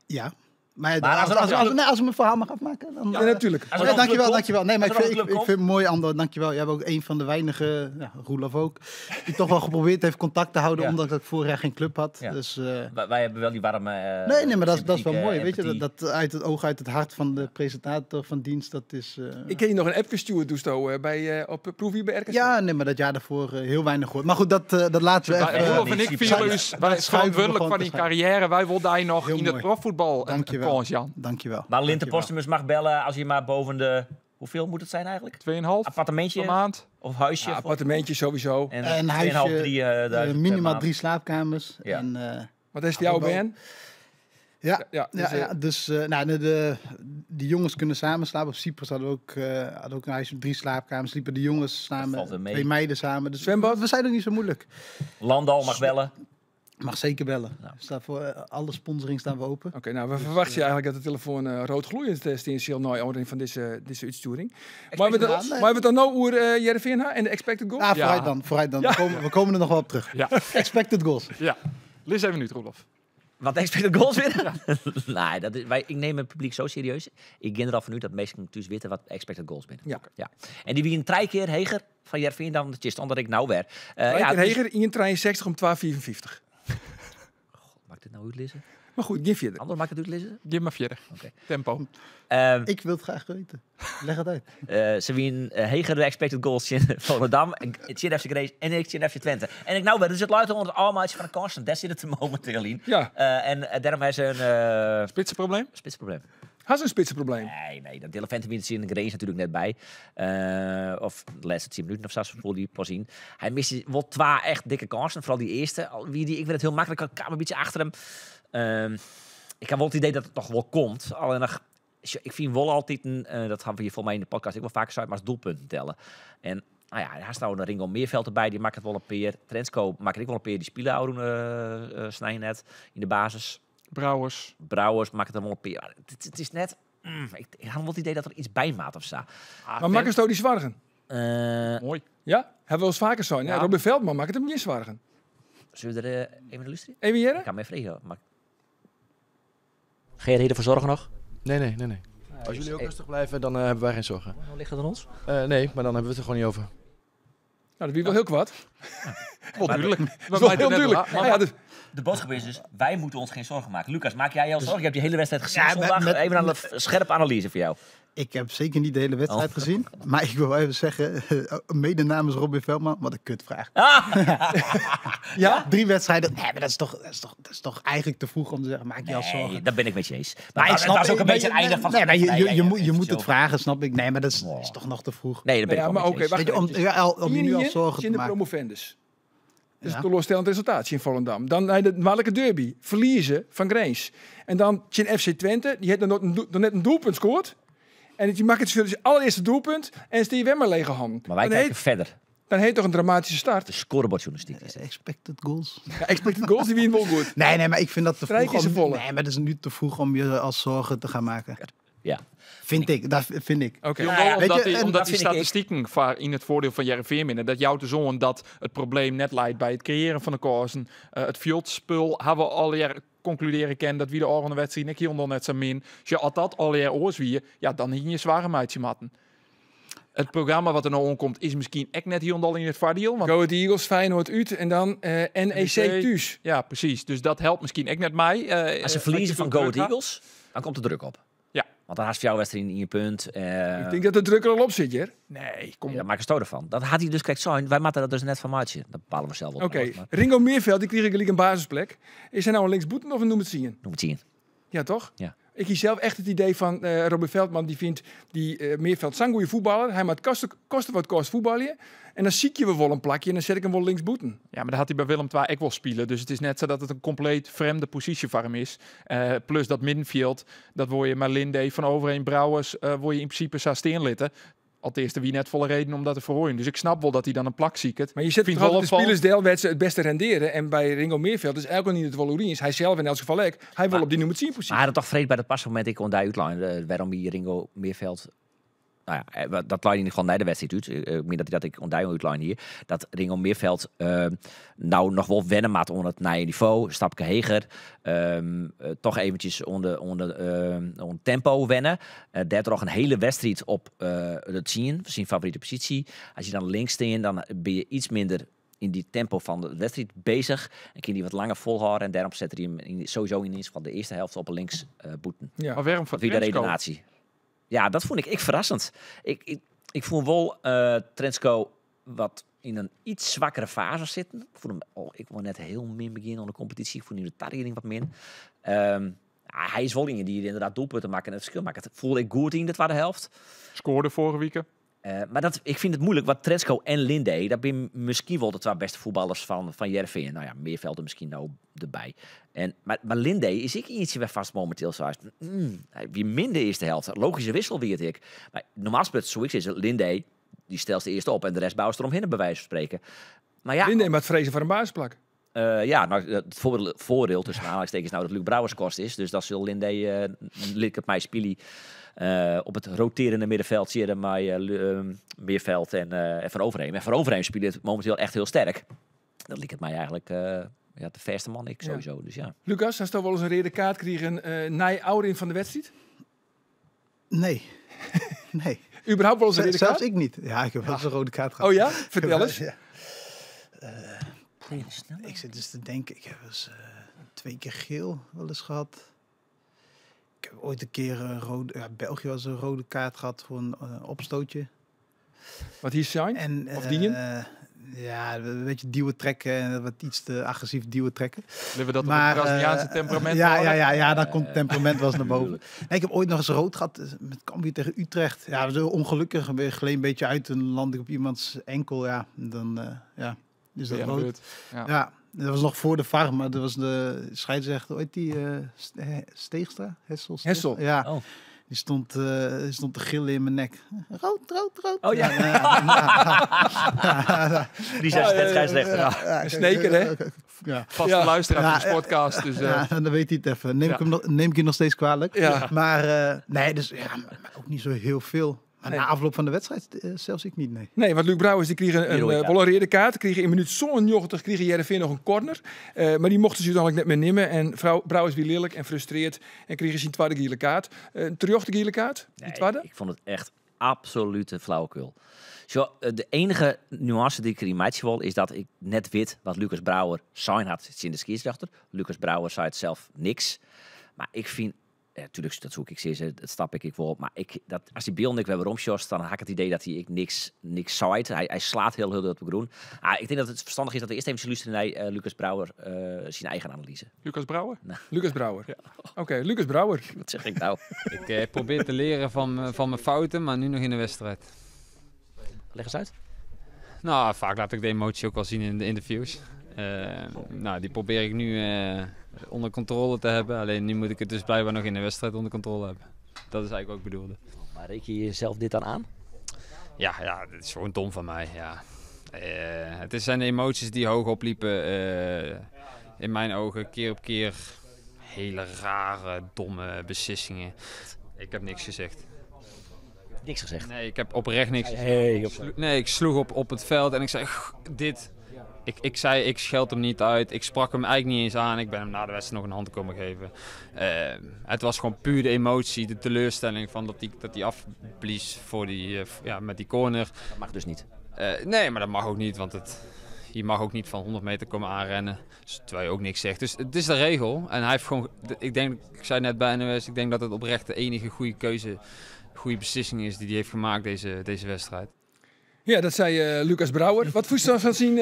[SPEAKER 4] Ja. Maar,
[SPEAKER 5] Maar als er nog-
[SPEAKER 4] als, nee, als ik mijn verhaal mag afmaken, dan...
[SPEAKER 1] Ja, natuurlijk.
[SPEAKER 5] Als er
[SPEAKER 4] Ja,
[SPEAKER 5] nog een
[SPEAKER 4] dankjewel,
[SPEAKER 5] club komt-
[SPEAKER 4] dankjewel. Nee, maar
[SPEAKER 5] als
[SPEAKER 4] ik
[SPEAKER 5] er
[SPEAKER 4] vind,
[SPEAKER 5] nog een
[SPEAKER 4] ik
[SPEAKER 5] club
[SPEAKER 4] vind het mooi, Andor, dankjewel. Jij bent ook een van de weinige, ja, Roelof ook, die toch wel geprobeerd heeft contact te houden, ondanks dat ik vorig jaar geen club had.
[SPEAKER 5] Ja.
[SPEAKER 4] Dus,
[SPEAKER 5] Wij hebben wel die warme
[SPEAKER 4] nee, nee, maar dat is wel
[SPEAKER 5] sympathieke
[SPEAKER 4] mooi. Weet je,
[SPEAKER 5] empathie.
[SPEAKER 4] dat uit het oog, uit het hart van de presentator van dienst, dat is...
[SPEAKER 1] Ik ken je nog een app gestuurd, Doesto, bij, op proefje bij RKC.
[SPEAKER 4] ja, nee, maar dat jaar daarvoor heel weinig gehoord. Maar goed, dat laten we
[SPEAKER 2] Wij-
[SPEAKER 4] even...
[SPEAKER 2] Roelof en
[SPEAKER 5] die
[SPEAKER 2] ik
[SPEAKER 5] die
[SPEAKER 2] vielen dus, wij
[SPEAKER 4] schuiven we
[SPEAKER 2] verantwoordelijk
[SPEAKER 4] gewoon
[SPEAKER 2] van die
[SPEAKER 4] te schuiven.
[SPEAKER 2] carrière. Wij wilden daar nog
[SPEAKER 4] Heel
[SPEAKER 2] in het
[SPEAKER 4] mooi.
[SPEAKER 2] profvoetbal een
[SPEAKER 4] Dankjewel.
[SPEAKER 2] kans, Jan.
[SPEAKER 4] Dankjewel.
[SPEAKER 5] Maar Linte
[SPEAKER 4] Dankjewel.
[SPEAKER 5] Postumus mag bellen als hij maar boven de... Hoeveel moet het zijn eigenlijk?
[SPEAKER 2] 2,5
[SPEAKER 5] Appartementje
[SPEAKER 2] per maand.
[SPEAKER 5] of huisje?
[SPEAKER 1] Ja, appartementje sowieso.
[SPEAKER 5] En
[SPEAKER 4] Een
[SPEAKER 5] 2,5,
[SPEAKER 4] huisje,
[SPEAKER 5] 3, duizend per
[SPEAKER 4] minimaal
[SPEAKER 5] maand.
[SPEAKER 4] 3 slaapkamers.
[SPEAKER 5] Ja.
[SPEAKER 4] En,
[SPEAKER 1] Wat is het jouw
[SPEAKER 4] voetbal.
[SPEAKER 1] ben?
[SPEAKER 4] ja,
[SPEAKER 1] Ja, dus,
[SPEAKER 4] ja, ja, dus nou, de jongens kunnen samen slapen. Op Cyprus hadden we ook, een huis met 3 slaapkamers. Sliepen de jongens
[SPEAKER 5] valt
[SPEAKER 4] samen,
[SPEAKER 5] weer mee.
[SPEAKER 4] 2 meiden samen. Dus
[SPEAKER 1] Zwembad?
[SPEAKER 4] we zijn ook niet zo moeilijk.
[SPEAKER 5] Landal mag bellen.
[SPEAKER 4] Mag zeker bellen.
[SPEAKER 5] Nou.
[SPEAKER 4] Staat voor alle sponsoring staan we open.
[SPEAKER 1] Oké, nou, we verwachten je eigenlijk dat de telefoon rood gloeiend is in de van deze uitsturing. Maar we
[SPEAKER 4] Ja,
[SPEAKER 1] dan,
[SPEAKER 4] nee.
[SPEAKER 1] maar we dan nou oer Heerenveen en de expected goals?
[SPEAKER 4] Ah,
[SPEAKER 2] Ja.
[SPEAKER 4] vooruit dan, vooruit dan.
[SPEAKER 1] Ja.
[SPEAKER 4] We komen er nog wel op terug.
[SPEAKER 2] Ja.
[SPEAKER 4] Expected goals.
[SPEAKER 2] Ja. Lis even nu, Roelof.
[SPEAKER 5] Wat expected goals winnen? Nee, dat is, ik neem het publiek zo serieus. Ik ken er al van nu dat meesten thuis weten wat expected goals binnen.
[SPEAKER 1] Ja.
[SPEAKER 5] Ja. En die wie een drie keer heger van Heerenveen dan het is omdat ik nou weer.
[SPEAKER 1] Ja,
[SPEAKER 5] ja, dus-
[SPEAKER 1] Heger, 1,63 om 2,54.
[SPEAKER 5] Mag ik dit nou uitlezen?
[SPEAKER 1] Maar goed, geen verder.
[SPEAKER 5] Ander mag ik het uitlezen?
[SPEAKER 2] Geef maar verder.
[SPEAKER 5] Oké.
[SPEAKER 2] Tempo.
[SPEAKER 4] Ik wil het graag weten. Leg het uit.
[SPEAKER 5] Ze wien heger de expected goals in Volendam, in FC Grace en ik in FC Twente. En ik nou weer, dus het luidt onder het allemaal van de Constant. Daar zit het momenteel in.
[SPEAKER 1] Ja.
[SPEAKER 5] En daarom heeft ze een
[SPEAKER 2] Spitsenprobleem?
[SPEAKER 5] spitsprobleem.
[SPEAKER 1] Had ze een spitsenprobleem?
[SPEAKER 5] Nee, nee, dat Delevente wint in de Grace natuurlijk net bij. Of de laatste 10 minuten of zo, voor die pas in. Hij miste wel twee echt dikke kansen, vooral die eerste. Al Wie die, ik vind het heel makkelijk, ik kwam een beetje achter hem. Ik heb wel het idee dat het nog wel komt. Alleen nog, ik vind wel altijd, een, dat gaan we hier voor mij in de podcast ook wel vaker uit, maar als doelpunten tellen. En nou ja, daar staat een Ringo Meerveld erbij, die maakt het wel een peer. Trensko maakt het ook wel een peer, die spelen oude snijden net in de basis.
[SPEAKER 2] Brouwers.
[SPEAKER 5] Brouwers maakt het dan wel een peer. Maar het is net, ik had wel het idee dat er iets bij maat of zo.
[SPEAKER 1] Maar maak eens die zwargen.
[SPEAKER 2] Mooi.
[SPEAKER 1] Ja, hebben we wel eens vaker zo. Ja.
[SPEAKER 2] Ja.
[SPEAKER 1] Robin Veldman maakt het hem niet zwargen.
[SPEAKER 5] Zullen we er even naar luisteren?
[SPEAKER 1] Even
[SPEAKER 5] Ik
[SPEAKER 1] Jere?
[SPEAKER 5] kan me even vragen, maar Ga je ervoor zorgen nog?
[SPEAKER 6] Nee, nee, nee, nee. Als jullie ook rustig blijven, dan hebben wij geen zorgen.
[SPEAKER 5] Hoe ligt het aan ons?
[SPEAKER 6] Nee, maar dan hebben we het er gewoon niet over.
[SPEAKER 1] Nou, dat wie wel heel kwad.
[SPEAKER 2] Wel duidelijk.
[SPEAKER 1] Dat is wel heel duidelijk.
[SPEAKER 5] Maar,
[SPEAKER 1] Ja, dus,
[SPEAKER 5] de boodschap is dus, wij moeten ons geen zorgen maken. Lucas, maak jij jou zorgen? Je hebt die hele wedstrijd gezien
[SPEAKER 4] Ja,
[SPEAKER 5] zondag. Even een scherpe analyse voor jou.
[SPEAKER 4] Ik heb zeker niet de hele wedstrijd
[SPEAKER 5] Oh.
[SPEAKER 4] gezien. Maar ik wil wel even zeggen, mede namens Robin Veldman, wat een kutvraag.
[SPEAKER 1] ja?
[SPEAKER 4] 3 wedstrijden. Nee, maar dat is toch eigenlijk te vroeg om te zeggen, maak je al zorgen.
[SPEAKER 5] Nee, dat ben ik met je eens. Maar,
[SPEAKER 4] Maar
[SPEAKER 5] dat,
[SPEAKER 4] ik snap
[SPEAKER 5] dat is ook een
[SPEAKER 4] nee,
[SPEAKER 5] beetje het einde van...
[SPEAKER 4] Nee, maar je,
[SPEAKER 5] Nee,
[SPEAKER 4] je,
[SPEAKER 5] ja,
[SPEAKER 4] je,
[SPEAKER 5] ja,
[SPEAKER 4] moet, je
[SPEAKER 5] even
[SPEAKER 4] moet het
[SPEAKER 5] chill.
[SPEAKER 4] vragen, snap ik. Nee, maar dat is toch nog te vroeg.
[SPEAKER 5] Nee, dat ben
[SPEAKER 1] Ja,
[SPEAKER 5] ik ook
[SPEAKER 1] maar
[SPEAKER 5] met je
[SPEAKER 1] oké,
[SPEAKER 5] eens.
[SPEAKER 1] wacht
[SPEAKER 4] Weet je, om,
[SPEAKER 1] eventjes.
[SPEAKER 4] ja, al, om je nu al
[SPEAKER 1] Hier
[SPEAKER 4] zorgen
[SPEAKER 1] in
[SPEAKER 4] te
[SPEAKER 1] de
[SPEAKER 4] maken.
[SPEAKER 1] promovendus. Dat is
[SPEAKER 4] Ja.
[SPEAKER 1] een teleurstellend resultaat in Volendam. Dan naar de Mannelijke derby. Verliezen van Grains. En dan in FC Twente. Die heeft nog net een doelpunt scoort. En die maakt het zijn allereerste doelpunt. En is die weer maar lege hand.
[SPEAKER 5] Maar wij
[SPEAKER 1] dan
[SPEAKER 5] kijken
[SPEAKER 1] heet,
[SPEAKER 5] verder.
[SPEAKER 1] dan heet toch een dramatische start.
[SPEAKER 5] De scorebordjournalistiek is het.
[SPEAKER 4] Expected goals.
[SPEAKER 1] Ja, expected goals, die wien wel goed.
[SPEAKER 4] Nee, nee, maar ik vind dat te
[SPEAKER 1] Strijk
[SPEAKER 4] vroeg.
[SPEAKER 1] is
[SPEAKER 4] Om,
[SPEAKER 1] de volle.
[SPEAKER 4] nee, maar dat is nu te vroeg om je als zorgen te gaan maken.
[SPEAKER 5] Ja.
[SPEAKER 4] Vind ik, dat vind ik.
[SPEAKER 1] Oké.
[SPEAKER 2] Jong,
[SPEAKER 5] Ja,
[SPEAKER 2] omdat
[SPEAKER 4] weet je,
[SPEAKER 2] die,
[SPEAKER 4] en
[SPEAKER 2] omdat
[SPEAKER 5] dat
[SPEAKER 2] die
[SPEAKER 5] vind ik-
[SPEAKER 2] statistieken vaar in het voordeel van Heerenveen binnen. Dat jouw de zoon dat het probleem net leidt bij het creëren van de kansen. Het veldspul hebben we al jaren concluderen kennen dat wie de oren wedstrijd ik hier net zo min. Als je al dat al jaar oors wie, ja, dan hing je zware meidje matten. Het programma wat er nou onkomt is misschien echt net hier al in het voordeel. Want
[SPEAKER 1] Go Ahead Eagles, Feyenoord uit en dan NEC
[SPEAKER 2] NEC.
[SPEAKER 1] thuis.
[SPEAKER 2] ja, precies. Dus dat helpt misschien echt net mij.
[SPEAKER 5] Als ze verliezen van Go Ahead Eagles, dan komt de druk op.
[SPEAKER 2] Ja.
[SPEAKER 5] Want dan haast jouw wedstrijd in je punt.
[SPEAKER 1] Ik denk dat de druk er al op zit, hier.
[SPEAKER 2] Nee, kom
[SPEAKER 5] Ja,
[SPEAKER 2] op.
[SPEAKER 5] daar maak ik stoot van. Dat had hij dus kijk zijn. Wij maken dat dus net van maatje. Dat bepalen we zelf wel.
[SPEAKER 1] Oké,
[SPEAKER 5] trouwens, maar
[SPEAKER 1] Ringo Meerveld, die kreeg gelijk een basisplek. Is hij nou een linksboeten of een noem het zien?
[SPEAKER 5] Noem het zien.
[SPEAKER 1] Ja, toch?
[SPEAKER 5] Ja.
[SPEAKER 1] Ik kies zelf echt het idee van Robin Veldman, die vindt die Meerveld zo'n goede voetballer. Hij maakt kosten wat kost voetballen. En dan zie ik je wel een plakje en dan zet ik hem wel linksboeten.
[SPEAKER 2] Ja, maar dat had hij bij Willem II ook wel spelen. Dus het is net zo dat het een compleet vreemde positie voor hem is. Plus dat middenveld, dat word je maar Linde van Overheen Brouwers, word je in principe zo steenlitten. Althans, wie net volle reden om dat te verhooien. Dus ik snap wel dat hij dan een plak ziet.
[SPEAKER 1] Maar je zet
[SPEAKER 2] Vind
[SPEAKER 1] toch altijd de
[SPEAKER 2] wel opvallend.
[SPEAKER 1] spelers deel waar ze het beste renderen. En bij Ringo Meerveld is elke niet het Wallouriens. Hij zelf in elk geval ook. Hij wil
[SPEAKER 5] Maar-
[SPEAKER 1] op die nummer 10 positie.
[SPEAKER 5] Maar hij had toch vreed bij dat pasmoment. Ik kon daar uitlijnen waarom die Ringo Meerveld. Nou ja, dat lijn in ieder geval naar de wedstrijd uit. Ik meen dat dat ik ontdek uitlijn hier. Dat Ringo Meerveld nou nog wel wennen maat onder het nieuwe niveau. Stapje heger. Toch eventjes onder tempo wennen. Daar toch een hele wedstrijd op het zien. Zijn favoriete positie. Als je dan links staat, dan ben je iets minder in die tempo van de wedstrijd bezig. En kan die wat langer volhouden. En daarom zet hij hem sowieso in ieder geval de eerste helft op een links boeten.
[SPEAKER 1] Ja.
[SPEAKER 2] Maar waarom voor
[SPEAKER 5] Wie de
[SPEAKER 2] Trensko?
[SPEAKER 5] redenatie. Ja, dat vond ik verrassend. Ik vond wel Trensko wat in een iets zwakkere fase zitten. Ik vond hem, oh, ik wou net heel min beginnen aan de competitie. Ik vond nu de targeting wat min. Hij is wel iemand die inderdaad doelpunten maakt en het verschil maakt. Dat voelde ik goed in de tweede helft.
[SPEAKER 2] Scoorde vorige week.
[SPEAKER 5] Maar ik vind het moeilijk, want Trensko en Linde, dat zijn misschien wel de twee beste voetballers van Heerenveen. Nou ja, Meervelden misschien nou erbij. Maar Linde is ik ietsje weer vast momenteel zoals. Wie minder is de helft. Logische wissel weet ik. Maar normaal speelt zoiets is het Linde, die stelt ze eerst op en de rest bouwt ze eromheen, bij wijze van spreken. Maar ja,
[SPEAKER 1] Linde maar het vrezen voor een basisplak.
[SPEAKER 5] ja, nou, het voordeel tussen aanhalingstekens nou dat Luc Brouwers kost is. Dus dat zal Linde, Luc op mij spelen. Op het roterende middenveld zie je maar Meerveld en Van Overheem. En Van Overheem speelt het momenteel echt heel sterk. Dat liep het mij eigenlijk de verste man, ik sowieso. Dus ja.
[SPEAKER 1] Lucas, hij toch wel eens een rode kaart kregen na Aurin van de wedstrijd?
[SPEAKER 4] Nee. Nee.
[SPEAKER 1] Überhaupt wel eens een rode
[SPEAKER 4] Zelfs
[SPEAKER 1] kaart?
[SPEAKER 4] ik niet. Ja, ik heb wel eens een rode kaart gehad.
[SPEAKER 1] Oh ja? Vertel eens.
[SPEAKER 4] Ja. Ik zit dus te denken, ik heb eens 2 keer geel wel eens gehad. Ik heb ooit een keer een rode, ja, België was een rode kaart gehad voor een opstootje.
[SPEAKER 1] Wat hier zijn?
[SPEAKER 4] En,
[SPEAKER 1] Of dienen?
[SPEAKER 4] Ja, een beetje duwen trekken en wat iets te agressief duwen trekken.
[SPEAKER 2] Willen we dat
[SPEAKER 4] Maar,
[SPEAKER 2] op het Braziliaanse temperament
[SPEAKER 4] Ja,
[SPEAKER 2] horen?
[SPEAKER 4] ja, dan komt temperament wel eens naar boven. Nee, ik heb ooit nog eens rood gehad met Cambuur tegen Utrecht. Ja, we zijn ongelukkig. We gleden een beetje uit en land ik op iemands enkel. Ja, en dan is dat
[SPEAKER 2] Ja,
[SPEAKER 4] rood.
[SPEAKER 2] gebeurt. Ja.
[SPEAKER 4] Ja, dat was nog voor de VAR, maar dat was de scheidsrechter, hoe heet die? Steegstra? Hessel? Steegstra?
[SPEAKER 1] Hessel.
[SPEAKER 4] Ja.
[SPEAKER 5] Oh.
[SPEAKER 4] Die stond te gillen in mijn nek. Rood, rood, rood.
[SPEAKER 5] Oh ja.
[SPEAKER 4] Ja.
[SPEAKER 5] Die zijn net scheidsrechter.
[SPEAKER 4] Ja, ja,
[SPEAKER 1] Een sneker, hè?
[SPEAKER 4] Ja.
[SPEAKER 2] Vaste
[SPEAKER 1] Ja.
[SPEAKER 2] luisteraar van
[SPEAKER 4] Ja,
[SPEAKER 2] de sportcast. Dus,
[SPEAKER 4] Ja, dan weet hij het even. Neem,
[SPEAKER 2] Ja.
[SPEAKER 4] ik hem nog, neem ik je nog steeds kwalijk.
[SPEAKER 1] Ja.
[SPEAKER 4] Maar nee, dus, ja, maar ook niet zo heel veel. Maar
[SPEAKER 1] Nee.
[SPEAKER 4] na afloop van de wedstrijd zelfs ik niet, nee.
[SPEAKER 1] Nee, want Luc Brouwers die kreeg
[SPEAKER 5] Die
[SPEAKER 1] een
[SPEAKER 5] rode kaart.
[SPEAKER 1] wel een rode kaart. Kreeg in minuut 97 kreeg Heerenveen nog een corner. Maar die mochten ze uiteindelijk net meer nemen. En vrouw Brouwers wie lelijk en frustreerd. En kreeg zijn tweede gele kaart. Een terechte gele kaart, die
[SPEAKER 5] Nee,
[SPEAKER 1] tweede.
[SPEAKER 5] Ik vond het echt absolute flauwekul. Zo, de enige nuance die ik erin maak wil, is dat ik net weet wat Lucas Brouwer zijn had in de scheidsrechter. Lucas Brouwer zei het zelf niks. Maar ik vind, natuurlijk, dat zoek ik zeer, dat stap ik, ik wel. Maar ik, dat, als die beelden ik weer omsjost, dan had ik het idee dat hij ik niks zei. Hij slaat heel heel op de groen. Ah, ik denk dat het verstandig is dat we eerst even luisteren naar Lucas Brouwer zijn eigen analyse.
[SPEAKER 2] Lucas Brouwer?
[SPEAKER 1] Lucas Brouwer. Oké, Lucas Brouwer.
[SPEAKER 5] Wat zeg ik nou?
[SPEAKER 7] Ik probeer te leren van mijn fouten, maar nu nog in de wedstrijd.
[SPEAKER 5] Leg eens uit.
[SPEAKER 7] Nou, vaak laat ik de emotie ook wel zien in de interviews. Die probeer ik nu onder controle te hebben. Alleen nu moet ik het dus blijkbaar nog in de wedstrijd onder controle hebben. Dat is eigenlijk wat ik bedoelde.
[SPEAKER 5] Maar reken je jezelf dit dan aan?
[SPEAKER 7] Ja, dit is gewoon dom van mij. Ja. Het zijn de emoties die hoog opliepen. In mijn ogen keer op keer hele rare, domme beslissingen. Ik heb niks gezegd.
[SPEAKER 5] Niks gezegd?
[SPEAKER 7] Nee, ik heb oprecht niks gezegd.
[SPEAKER 5] Hey, op.
[SPEAKER 7] Nee, ik sloeg op het veld en ik zei, dit. Ik zei, ik scheld hem niet uit. Ik sprak hem eigenlijk niet eens aan. Ik ben hem na de wedstrijd nog een hand komen geven. Het was gewoon puur de emotie, de teleurstelling van dat die afblies met die corner.
[SPEAKER 5] Dat mag dus niet.
[SPEAKER 7] Nee, maar dat mag ook niet, want je mag ook niet van 100 meter komen aanrennen. Dus, terwijl je ook niks zegt. Dus het is de regel. En hij heeft gewoon, ik denk, ik zei net bij NOS, ik denk dat het oprecht de enige goede keuze, goede beslissing is die hij heeft gemaakt deze wedstrijd.
[SPEAKER 1] Ja, dat zei Lucas Brouwer. Wat voest dan van zijn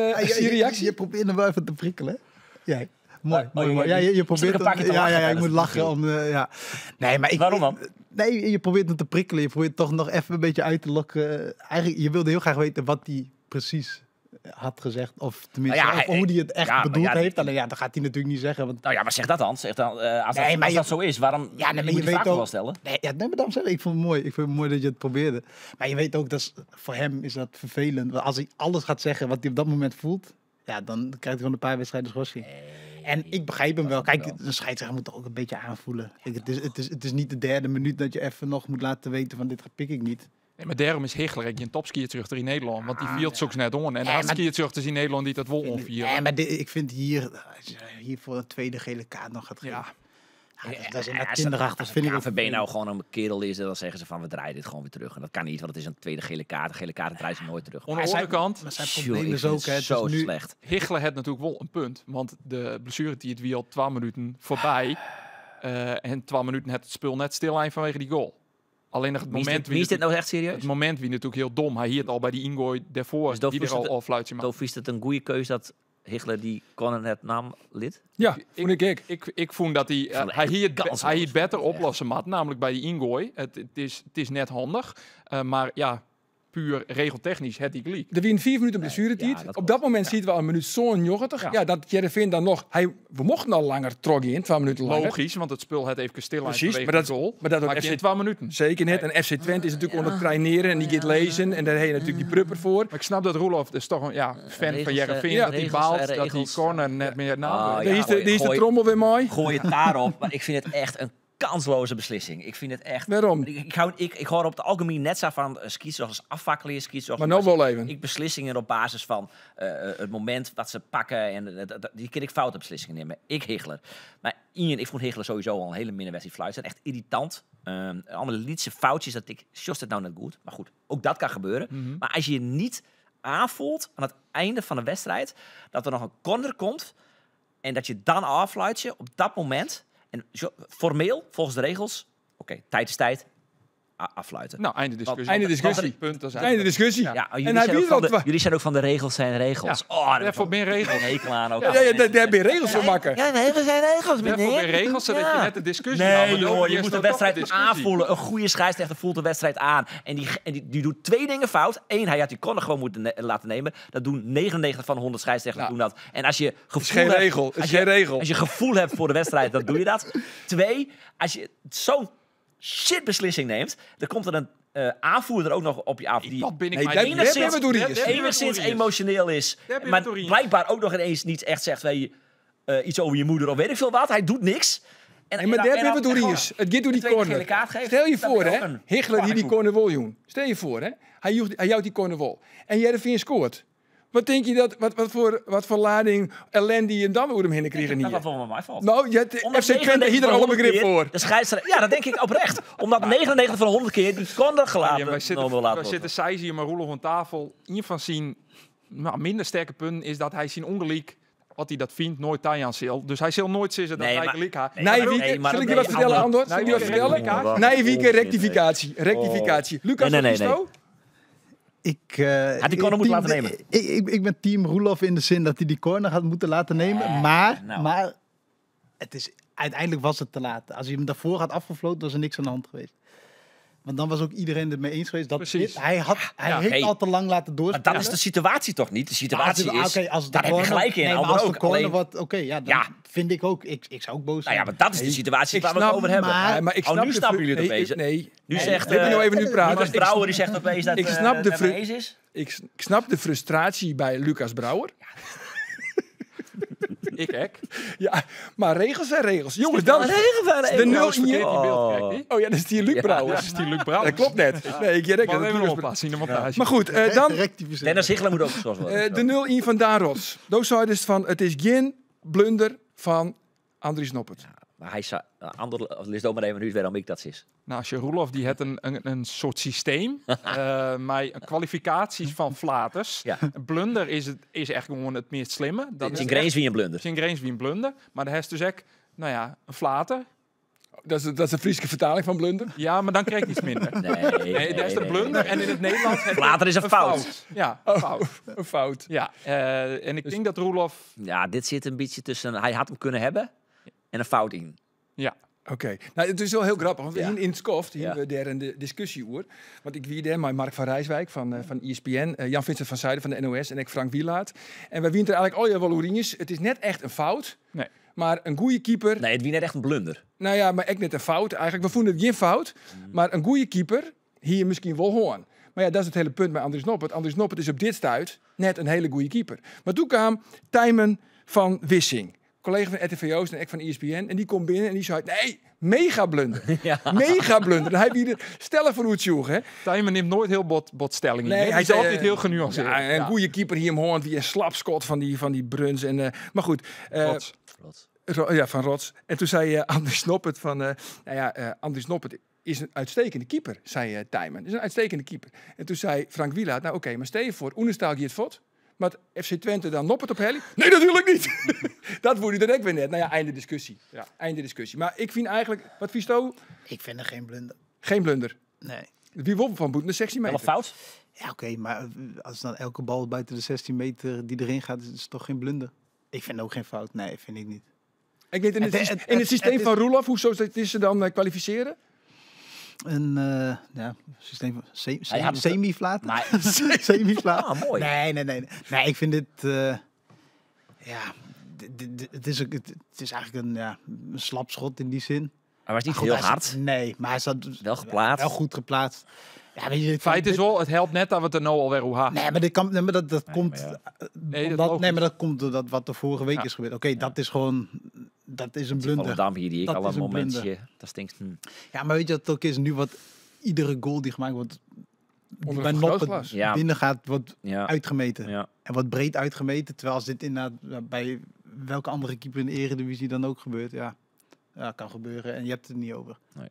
[SPEAKER 1] reactie?
[SPEAKER 4] Je probeert hem wel even te prikkelen, hè? Ja, mooi,
[SPEAKER 5] Oh,
[SPEAKER 4] mooi,
[SPEAKER 5] je-
[SPEAKER 4] mooi. Ja, je
[SPEAKER 5] je
[SPEAKER 4] probeert
[SPEAKER 5] zit er een paar keer te
[SPEAKER 4] hem, ja,
[SPEAKER 5] lachen
[SPEAKER 4] ja, ja, ik
[SPEAKER 5] tijdens
[SPEAKER 4] moet
[SPEAKER 5] het
[SPEAKER 4] lachen om, ja. Nee, maar ik,
[SPEAKER 5] Waarom dan?
[SPEAKER 4] Nee, je probeert hem te prikkelen. Je probeert toch nog even een beetje uit te lokken. Eigenlijk, je wilde heel graag weten wat hij precies had gezegd. Of tenminste,
[SPEAKER 5] Nou ja,
[SPEAKER 4] of
[SPEAKER 5] hij-
[SPEAKER 4] hoe hij het echt
[SPEAKER 5] ja, maar
[SPEAKER 4] bedoeld
[SPEAKER 5] ja,
[SPEAKER 4] heeft. Alleen ja, dat gaat hij natuurlijk niet zeggen. Want
[SPEAKER 5] Nou ja, maar zeg dat dan. Zeg dan,
[SPEAKER 4] Nee, maar
[SPEAKER 5] als
[SPEAKER 4] je
[SPEAKER 5] dat zo is, waarom
[SPEAKER 4] Ja, nee, maar
[SPEAKER 5] je
[SPEAKER 4] je
[SPEAKER 5] moet die
[SPEAKER 4] weet
[SPEAKER 5] vraag
[SPEAKER 4] ook
[SPEAKER 5] wel stellen?
[SPEAKER 4] Nee, ja, nee, maar daarom zeg ik, ik vond het mooi. Ik vind het mooi dat je het probeerde. Maar je weet ook, dat is, voor hem is dat vervelend. Want als hij alles gaat zeggen wat hij op dat moment voelt, ja, dan krijgt hij gewoon een paar wedstrijden schorsing. En ik begrijp hem wel. Kijk, een scheidsrechter moet toch ook een beetje aanvoelen. Kijk, het is niet de derde minuut dat je even nog moet laten weten van dit pik ik niet.
[SPEAKER 2] Nee, maar daarom is Higler een topskiertruchter in Nederland. Want die viert zoks net on. En de
[SPEAKER 4] Ja, maar
[SPEAKER 2] skiertruchters in Nederland die dat wel onvieren.
[SPEAKER 4] Nee, maar ik vind hier, als je hier voor een tweede gele kaart nog gaat geven.
[SPEAKER 2] Ja.
[SPEAKER 4] Ja, dat is inderdaad
[SPEAKER 5] Als
[SPEAKER 4] kinderachtig.
[SPEAKER 5] Als
[SPEAKER 4] Vind ik
[SPEAKER 5] de
[SPEAKER 4] ook
[SPEAKER 5] KNVB nou gewoon een kerel is, dan zeggen ze van we draaien dit gewoon weer terug. En dat kan niet, want het is een tweede gele kaart. De gele kaart draaien ze nooit terug.
[SPEAKER 2] Aan de andere kant,
[SPEAKER 4] Maar zijn
[SPEAKER 5] Tjoh,
[SPEAKER 4] probleem
[SPEAKER 5] ik
[SPEAKER 4] is
[SPEAKER 5] vind
[SPEAKER 4] ook,
[SPEAKER 5] het
[SPEAKER 4] hè, het
[SPEAKER 5] zo
[SPEAKER 4] is nu
[SPEAKER 5] slecht.
[SPEAKER 2] Higler had natuurlijk wel een punt. Want de blessure die het wie al 12 minuten voorbij. En 12 minuten het spul net stil vanwege die goal. Alleen nog het
[SPEAKER 5] Wie is
[SPEAKER 2] moment
[SPEAKER 5] dit, wie is dit nou echt serieus?
[SPEAKER 2] Het moment wie natuurlijk heel dom. Hij hield al bij die ingooi daarvoor.
[SPEAKER 5] Dus dat
[SPEAKER 2] die er
[SPEAKER 5] is het-
[SPEAKER 2] al fluitje maakt.
[SPEAKER 5] Toch is het een goede keuze dat Higler die corner net nam lid?
[SPEAKER 1] Ja, vond ik ook.
[SPEAKER 2] Ik vond dat hij,
[SPEAKER 5] vond het
[SPEAKER 2] hij
[SPEAKER 5] echt
[SPEAKER 2] hier het
[SPEAKER 5] kansloos.
[SPEAKER 2] hij hier beter oplossen maat, namelijk bij die ingooi. Het is net handig, maar ja, puur regeltechnisch het die gelijk.
[SPEAKER 1] Er wie in 4 minuten blessuretijd.
[SPEAKER 5] ja, dat
[SPEAKER 1] Op
[SPEAKER 5] klopt.
[SPEAKER 1] dat moment ziet we al een minuut zo'n 90. Ja. Dat Heerenveen dan nog. We mochten al langer trog in, 12 minuten langer.
[SPEAKER 2] Logisch, want het spul het even stil
[SPEAKER 1] Precies,
[SPEAKER 2] vanwege
[SPEAKER 1] maar dat,
[SPEAKER 2] de goal.
[SPEAKER 1] maar dat ook
[SPEAKER 2] Maar
[SPEAKER 1] FC
[SPEAKER 2] in 12 minuten.
[SPEAKER 1] Zeker net. En FC Twente is natuurlijk onder het traineren en die gaat lezen. En daar heb je natuurlijk die prupper voor.
[SPEAKER 2] Maar ik snap dat Roelof is toch een fan
[SPEAKER 5] Regels,
[SPEAKER 2] van Heerenveen, dat hij
[SPEAKER 5] regels,
[SPEAKER 2] baalt dat die
[SPEAKER 5] regels.
[SPEAKER 2] corner net meer na.
[SPEAKER 5] Ah,
[SPEAKER 1] Daar
[SPEAKER 5] ja,
[SPEAKER 1] is de
[SPEAKER 5] gooi-
[SPEAKER 1] trommel weer mooi.
[SPEAKER 5] Gooi het daarop. Maar ik vind het echt een kansloze beslissing. Ik vind het echt...
[SPEAKER 1] Waarom?
[SPEAKER 5] Ik hoor op het algemeen net zo van skietsrechters afvakkelen, skietsrechters.
[SPEAKER 1] Maar nou wel even.
[SPEAKER 5] Ik beslissingen op basis van het moment dat ze pakken en die kan ik foute beslissingen nemen. Ik Higler. Maar Ian, ik vond Higler sowieso al een hele minne wedstrijd fluiten. Echt irritant. Allemaal lietse foutjes dat ik, sjost het nou net goed. Maar goed, ook dat kan gebeuren. Maar als je je niet aanvoelt aan het einde van de wedstrijd dat er nog een corner komt en dat je dan affluit je op dat moment en zo, formeel volgens de regels, oké, tijd is tijd, affluiten.
[SPEAKER 2] Nou, einde discussie.
[SPEAKER 1] Einde discussie.
[SPEAKER 2] Punt, dat is
[SPEAKER 1] Einde discussie.
[SPEAKER 5] Ja,
[SPEAKER 1] En
[SPEAKER 5] jullie,
[SPEAKER 1] hij
[SPEAKER 5] zijn ook
[SPEAKER 1] biedt
[SPEAKER 5] van
[SPEAKER 1] al
[SPEAKER 5] de, jullie zijn ook van de regels zijn regels.
[SPEAKER 2] Ja,
[SPEAKER 5] Oh, daar
[SPEAKER 2] daarvoor
[SPEAKER 5] heb ik
[SPEAKER 2] meer regels.
[SPEAKER 5] een hekel aan ook.
[SPEAKER 1] Ja, ja, daar heb je regels voor maken.
[SPEAKER 5] Ja, de regels zijn regels,
[SPEAKER 2] Daarvoor
[SPEAKER 5] meneer.
[SPEAKER 2] meer regels, zodat je
[SPEAKER 5] Ja.
[SPEAKER 2] net de discussie had,
[SPEAKER 5] Nee,
[SPEAKER 2] maar dan
[SPEAKER 5] joh, je
[SPEAKER 2] eerst
[SPEAKER 5] moet de
[SPEAKER 2] dan toch
[SPEAKER 5] wedstrijd
[SPEAKER 2] de discussie.
[SPEAKER 5] aanvoelen. Een goede scheidsrechter voelt de wedstrijd aan. En die doet 2 dingen fout. Eén, hij had die corner gewoon moeten laten nemen. Dat doen 99 van de 100 scheidsrechters
[SPEAKER 1] Ja.
[SPEAKER 5] doen dat. En als je gevoel
[SPEAKER 1] is geen
[SPEAKER 5] hebt,
[SPEAKER 1] regel. Het is
[SPEAKER 5] als je-
[SPEAKER 1] geen regel.
[SPEAKER 5] Als je gevoel hebt voor de wedstrijd, dan doe je dat. 2, als je zo'n shitbeslissing neemt, dan komt er een aanvoerder ook nog op je af die
[SPEAKER 2] Dat ben ik
[SPEAKER 1] Nee,
[SPEAKER 2] mij
[SPEAKER 1] daar
[SPEAKER 2] niet.
[SPEAKER 1] daar ben ik door
[SPEAKER 2] Daar
[SPEAKER 1] eens.
[SPEAKER 2] ben ik
[SPEAKER 5] enigszins
[SPEAKER 2] door eens.
[SPEAKER 5] emotioneel is,
[SPEAKER 2] Daar ben ik
[SPEAKER 5] maar
[SPEAKER 2] door eens.
[SPEAKER 5] blijkbaar ook nog ineens niet echt zegt, weet je, iets over je moeder of weet ik veel wat. Hij doet niks. En,
[SPEAKER 1] Nee, maar
[SPEAKER 5] en
[SPEAKER 1] daar
[SPEAKER 5] dan-
[SPEAKER 1] hebben we het
[SPEAKER 5] en
[SPEAKER 1] door
[SPEAKER 5] dan
[SPEAKER 1] eens. Het gaat door
[SPEAKER 5] de
[SPEAKER 1] die
[SPEAKER 5] tweede
[SPEAKER 1] corner.
[SPEAKER 5] gele kaart geeft,
[SPEAKER 1] Stel je
[SPEAKER 5] dan
[SPEAKER 1] voor,
[SPEAKER 5] ben je
[SPEAKER 1] hè.
[SPEAKER 5] ook een
[SPEAKER 1] Hichler die die
[SPEAKER 5] pannenkoek.
[SPEAKER 1] corner wol joen. Stel je voor, hè. Hij jouwt die corner wol. En Heerenveen scoort. Wat denk je dat, wat voor lading ellende je dan over hem heen kreeg
[SPEAKER 5] Dat
[SPEAKER 1] hier?
[SPEAKER 5] dat wel mij valt.
[SPEAKER 1] Nou, je hebt
[SPEAKER 5] Omdat
[SPEAKER 1] FC Twente
[SPEAKER 5] 99
[SPEAKER 1] hier er
[SPEAKER 5] van
[SPEAKER 1] alle
[SPEAKER 5] 100
[SPEAKER 1] begrip
[SPEAKER 5] keer
[SPEAKER 1] voor.
[SPEAKER 5] De scheidsrechter, ja, dat denk ik oprecht. Omdat 99 van de 100 keer die corner gelaten
[SPEAKER 2] Ja, wij zitten,
[SPEAKER 5] normaal laten
[SPEAKER 2] wij
[SPEAKER 5] wordt.
[SPEAKER 2] zitten zij hier maar Roelof aan tafel. Een van zijn nou, minder sterke punten is dat hij zijn ongelijk, wat hij dat vindt, nooit Tajan zal. Dus hij zal nooit zeggen dat
[SPEAKER 5] Nee,
[SPEAKER 2] hij
[SPEAKER 5] maar-
[SPEAKER 2] gelijk had.
[SPEAKER 5] Nee,
[SPEAKER 1] Nee,
[SPEAKER 5] maar-
[SPEAKER 1] Wieke,
[SPEAKER 5] nee, maar
[SPEAKER 1] zal ik
[SPEAKER 5] dat
[SPEAKER 1] je wat
[SPEAKER 5] ben je
[SPEAKER 1] vertellen,
[SPEAKER 5] ander-
[SPEAKER 1] Andor? Zal ik je wat
[SPEAKER 2] Nee,
[SPEAKER 1] vertellen?
[SPEAKER 2] rectificatie.
[SPEAKER 1] Nee, Wieke, rectificatie. Rectificatie. Lucas,
[SPEAKER 5] Nee, nee,
[SPEAKER 1] wat
[SPEAKER 5] nee,
[SPEAKER 1] is het?
[SPEAKER 4] Ik,
[SPEAKER 5] Had die corner moeten
[SPEAKER 4] team-
[SPEAKER 5] laten nemen?
[SPEAKER 4] Ik ben team Roelof in de zin dat hij die corner had moeten laten nemen. Maar,
[SPEAKER 5] nou.
[SPEAKER 4] maar het is, uiteindelijk was het te laat. Als hij hem daarvoor had afgefloten, was er niks aan de hand geweest. Want dan was ook iedereen het mee eens geweest. Dat
[SPEAKER 2] Precies.
[SPEAKER 4] dit, hij had, hij
[SPEAKER 2] Ja.
[SPEAKER 4] heeft
[SPEAKER 5] Hey.
[SPEAKER 4] al te lang laten doorspelen.
[SPEAKER 5] Maar dat is de situatie toch niet? De situatie
[SPEAKER 4] Maar als
[SPEAKER 5] is...
[SPEAKER 4] het- oké, als de
[SPEAKER 5] daar heb je
[SPEAKER 4] corner-
[SPEAKER 5] gelijk in,
[SPEAKER 4] Nee, maar
[SPEAKER 5] Ander
[SPEAKER 4] als de
[SPEAKER 5] ook.
[SPEAKER 4] corner
[SPEAKER 5] Alleen,
[SPEAKER 4] wordt, oké, ja, dan
[SPEAKER 5] Ja.
[SPEAKER 4] vind ik ook. Ik zou ook boos
[SPEAKER 5] nou
[SPEAKER 4] zijn.
[SPEAKER 5] ja, maar dat is de situatie
[SPEAKER 1] Ik
[SPEAKER 5] waar we het
[SPEAKER 1] snap-
[SPEAKER 5] over hebben.
[SPEAKER 4] maar-
[SPEAKER 1] Ja, maar ik
[SPEAKER 5] Oh,
[SPEAKER 1] snap
[SPEAKER 5] nu
[SPEAKER 1] de
[SPEAKER 5] snappen
[SPEAKER 1] fru-
[SPEAKER 5] jullie het
[SPEAKER 1] nee,
[SPEAKER 5] opeens.
[SPEAKER 1] Nee,
[SPEAKER 5] Nu zegt...
[SPEAKER 1] Laat me nou even nu praten.
[SPEAKER 5] Lucas
[SPEAKER 1] Ik-
[SPEAKER 5] Brouwer die zegt opeens dat
[SPEAKER 1] ik snap de
[SPEAKER 5] het
[SPEAKER 1] fru-
[SPEAKER 5] ermee eens is.
[SPEAKER 1] Ik snap de frustratie bij Lucas Brouwer.
[SPEAKER 2] Ik ek.
[SPEAKER 1] Ja, maar regels zijn regels. Jongens, dan... De
[SPEAKER 2] Trouwens,
[SPEAKER 1] 0-1.
[SPEAKER 2] verkeerd in beeld, kijk die.
[SPEAKER 1] Oh ja, dat is die Luc
[SPEAKER 5] Ja.
[SPEAKER 1] Brouwer.
[SPEAKER 2] Dat is die Luc Brouwer.
[SPEAKER 1] Dat klopt net. Nee, ik denk
[SPEAKER 2] Maar
[SPEAKER 1] dat
[SPEAKER 2] even
[SPEAKER 1] Lucas
[SPEAKER 2] oppassen in de montage.
[SPEAKER 1] Maar goed, dan
[SPEAKER 4] Rectificeren.
[SPEAKER 5] Dennis Ziegler moet ook geschorst worden.
[SPEAKER 1] de 0-1 van Daan Rots. Doos zei dus van, het is geen blunder van Andries Noppert.
[SPEAKER 5] Maar hij zei... Ander, of lees maar even nu waarom ik dat is.
[SPEAKER 2] Nou, als je Roelof die had een soort systeem met kwalificaties van flaters.
[SPEAKER 5] Ja.
[SPEAKER 2] Een blunder is echt gewoon het meest slimme. Dat
[SPEAKER 5] Het
[SPEAKER 2] is
[SPEAKER 5] is een wie een blunder.
[SPEAKER 2] Sint Grains wie een blunder. Maar de is dus echt, nou ja, een flater.
[SPEAKER 1] Dat is de Friese vertaling van blunder.
[SPEAKER 2] Ja, maar dan krijg je iets minder.
[SPEAKER 5] Nee,
[SPEAKER 2] Nee, dat is de blunder. En in het Nederlands heb je
[SPEAKER 5] Flater is een fout.
[SPEAKER 2] Ja, een fout.
[SPEAKER 1] Een fout.
[SPEAKER 2] Ja, en ik denk dat Roelof...
[SPEAKER 5] Ja, dit zit een beetje tussen... Hij had hem kunnen hebben en een fout in.
[SPEAKER 2] Ja,
[SPEAKER 1] Oké, nou het is wel heel grappig, want we
[SPEAKER 5] Ja.
[SPEAKER 1] hier in het skoft, hier
[SPEAKER 5] Ja.
[SPEAKER 1] we daar een discussie oer. Want ik wie daar met Mark van Rijswijk van ESPN, Jan Vincent van Zuiden van de NOS en ik Frank Wielaert. En wij wint er eigenlijk al je wel oerines. Het is net echt een fout,
[SPEAKER 2] Nee.
[SPEAKER 1] maar een goede keeper.
[SPEAKER 5] Nee, het wie net echt een blunder.
[SPEAKER 1] Nou ja, maar echt net een fout eigenlijk. We vonden het geen fout, maar een goede keeper hier misschien wel hoorn. Maar ja, dat is het hele punt bij Andries Noppert. Andries Noppert is op dit stuit net een hele goede keeper. Maar toen kwam Tijmen van Wissing, collega van RTV Oost en ik van ESPN. En die komt binnen en die zei, nee, mega blunder. Mega blunder. En hij bieden stellen voor hoe het hè.
[SPEAKER 2] Tijmen neemt nooit heel bot stelling in.
[SPEAKER 1] Nee,
[SPEAKER 2] hè.
[SPEAKER 1] hij
[SPEAKER 2] hij is
[SPEAKER 1] zei,
[SPEAKER 2] altijd heel genuanceerd.
[SPEAKER 1] Ja, en een goede keeper hier hem hoorn, die een slapschot van die Bruns. En, maar goed,
[SPEAKER 2] Rots.
[SPEAKER 5] Rots.
[SPEAKER 1] Ja, van Rots. En toen zei Andries Noppert van, nou ja, Andries Noppert is een uitstekende keeper, zei Tijmen. Is een uitstekende keeper. En toen zei Frank Wielaert, nou oké, maar stel je voor, Oenestaal het vod, maar het FC Twente dan Noppert op Helly? Nee, natuurlijk niet. Dat wordt hij direct weer net. Nou ja, einde discussie.
[SPEAKER 2] Ja.
[SPEAKER 1] Einde discussie. Maar ik vind eigenlijk, wat vies to?
[SPEAKER 4] Ik vind er geen blunder.
[SPEAKER 1] Geen blunder.
[SPEAKER 4] Nee.
[SPEAKER 1] Wie won van Boeten de 16
[SPEAKER 5] Wel
[SPEAKER 1] meter.
[SPEAKER 5] een fout?
[SPEAKER 4] Ja, oké, maar als dan elke bal buiten de 16 meter die erin gaat, is het toch geen blunder? Ik vind ook geen fout. Nee, vind ik niet.
[SPEAKER 1] Ik weet in het, in het systeem van Roelof, hoe zou het is ze dan kwalificeren?
[SPEAKER 4] Een ja, systeem van
[SPEAKER 5] Hij had het-
[SPEAKER 4] semi-flaat.
[SPEAKER 5] Maar-
[SPEAKER 4] Semi-flaat.
[SPEAKER 5] Ah, mooi.
[SPEAKER 4] Nee, nee, nee. Nee, ik vind dit... ja, het is, ook, het is eigenlijk een, ja, een slap schot in die zin.
[SPEAKER 5] Hij was niet
[SPEAKER 4] Maar goed,
[SPEAKER 5] heel
[SPEAKER 4] hij
[SPEAKER 5] hard.
[SPEAKER 4] zat- nee, maar hij zat
[SPEAKER 5] Wel geplaatst.
[SPEAKER 4] Wel goed geplaatst. Ja, weet je, dit
[SPEAKER 2] Feit
[SPEAKER 4] kan-
[SPEAKER 2] is wel, het helpt net dat we het er nou alweer hoe ha.
[SPEAKER 4] Nee, maar dit kan, nee, maar dat komt.
[SPEAKER 5] maar ja.
[SPEAKER 2] Nee, dat
[SPEAKER 4] omdat,
[SPEAKER 2] logisch.
[SPEAKER 4] nee, maar dat komt doordat wat er vorige week
[SPEAKER 2] Ja.
[SPEAKER 4] is gebeurd. Oké, dat is gewoon, dat is een blunder.
[SPEAKER 5] Volendam hier, die ik
[SPEAKER 4] Dat
[SPEAKER 5] al
[SPEAKER 4] is
[SPEAKER 5] een
[SPEAKER 4] een blunder.
[SPEAKER 5] momentje. Dat stinkt.
[SPEAKER 4] Ja, maar weet je wat het ook is? Nu wat iedere goal die gemaakt wordt, die
[SPEAKER 1] Onder
[SPEAKER 4] bij
[SPEAKER 1] een
[SPEAKER 4] Noppert
[SPEAKER 1] vergrootglas.
[SPEAKER 5] Ja.
[SPEAKER 4] binnen gaat, wordt
[SPEAKER 5] Ja.
[SPEAKER 4] uitgemeten.
[SPEAKER 5] Ja.
[SPEAKER 4] En wordt breed uitgemeten. Terwijl als dit inderdaad bij welke andere keeper in de Eredivisie dan ook gebeurt, ja, ja kan gebeuren en je hebt het er niet over.
[SPEAKER 5] Nee.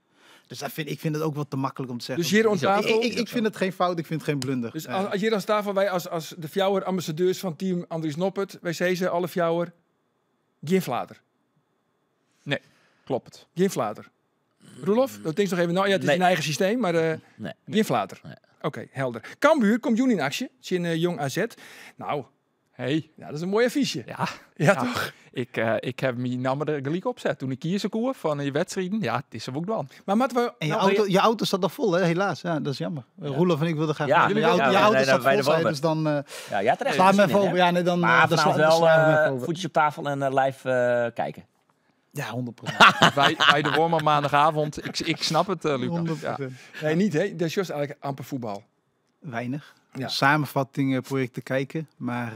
[SPEAKER 4] Dus dat vind, ik vind het ook wat te makkelijk om te zeggen.
[SPEAKER 1] Dus hier aan
[SPEAKER 4] Ik-
[SPEAKER 1] tafel.
[SPEAKER 4] Ik vind het geen fout, ik vind het geen blunder.
[SPEAKER 1] Dus
[SPEAKER 4] Nee.
[SPEAKER 1] als hier aan tafel, wij als de fjouwer ambassadeurs van team Andries Noppert, wij zeggen ze alle fjouwer, geen flater.
[SPEAKER 2] Nee, klopt.
[SPEAKER 1] Geen flater. Roelof, dat denk ik nog even. Nou ja, het is
[SPEAKER 5] Nee.
[SPEAKER 1] een eigen systeem, maar
[SPEAKER 5] Nee.
[SPEAKER 1] geen flater.
[SPEAKER 5] Nee.
[SPEAKER 1] Oké, helder. Cambuur komt juni in actie. In Jong AZ. Nou,
[SPEAKER 2] Hey.
[SPEAKER 1] ja, dat is een mooi affiche.
[SPEAKER 2] Ja,
[SPEAKER 1] Ja, toch?
[SPEAKER 2] Ik heb mijn naam er gelijk op zet. Toen ik kiezen koer van die wedstrijden. Ja, het is er ook dan.
[SPEAKER 1] Maar moeten we...
[SPEAKER 4] En je,
[SPEAKER 1] nou,
[SPEAKER 4] auto, je auto staat al vol, hè? Helaas. Ja, dat is jammer. Roelof en ik wilden graag.
[SPEAKER 5] Ja,
[SPEAKER 4] mee.
[SPEAKER 5] jullie
[SPEAKER 4] je auto,
[SPEAKER 5] wilden-
[SPEAKER 4] je
[SPEAKER 5] ja,
[SPEAKER 4] auto
[SPEAKER 5] nee,
[SPEAKER 4] staat
[SPEAKER 5] wij
[SPEAKER 4] vol,
[SPEAKER 5] de
[SPEAKER 4] zei je,
[SPEAKER 5] Wormen.
[SPEAKER 4] dus dan
[SPEAKER 5] Ja, ja, terecht.
[SPEAKER 4] sla me
[SPEAKER 5] Zin
[SPEAKER 4] even
[SPEAKER 5] in, hè?
[SPEAKER 4] over. Ja, nee, dan,
[SPEAKER 5] Maar
[SPEAKER 4] dan
[SPEAKER 5] vanavond
[SPEAKER 4] sla, dan
[SPEAKER 5] wel
[SPEAKER 4] slaan we hem even over.
[SPEAKER 5] voetjes op tafel en live kijken.
[SPEAKER 4] Ja, 100%.
[SPEAKER 2] Wij de Wormen maandagavond. Ik snap het, Lucas.
[SPEAKER 4] 100%.
[SPEAKER 2] Ja.
[SPEAKER 1] Nee, niet hè. Dat is juist eigenlijk amper voetbal.
[SPEAKER 4] Weinig.
[SPEAKER 1] Ja.
[SPEAKER 4] Samenvattingen projecten kijken, maar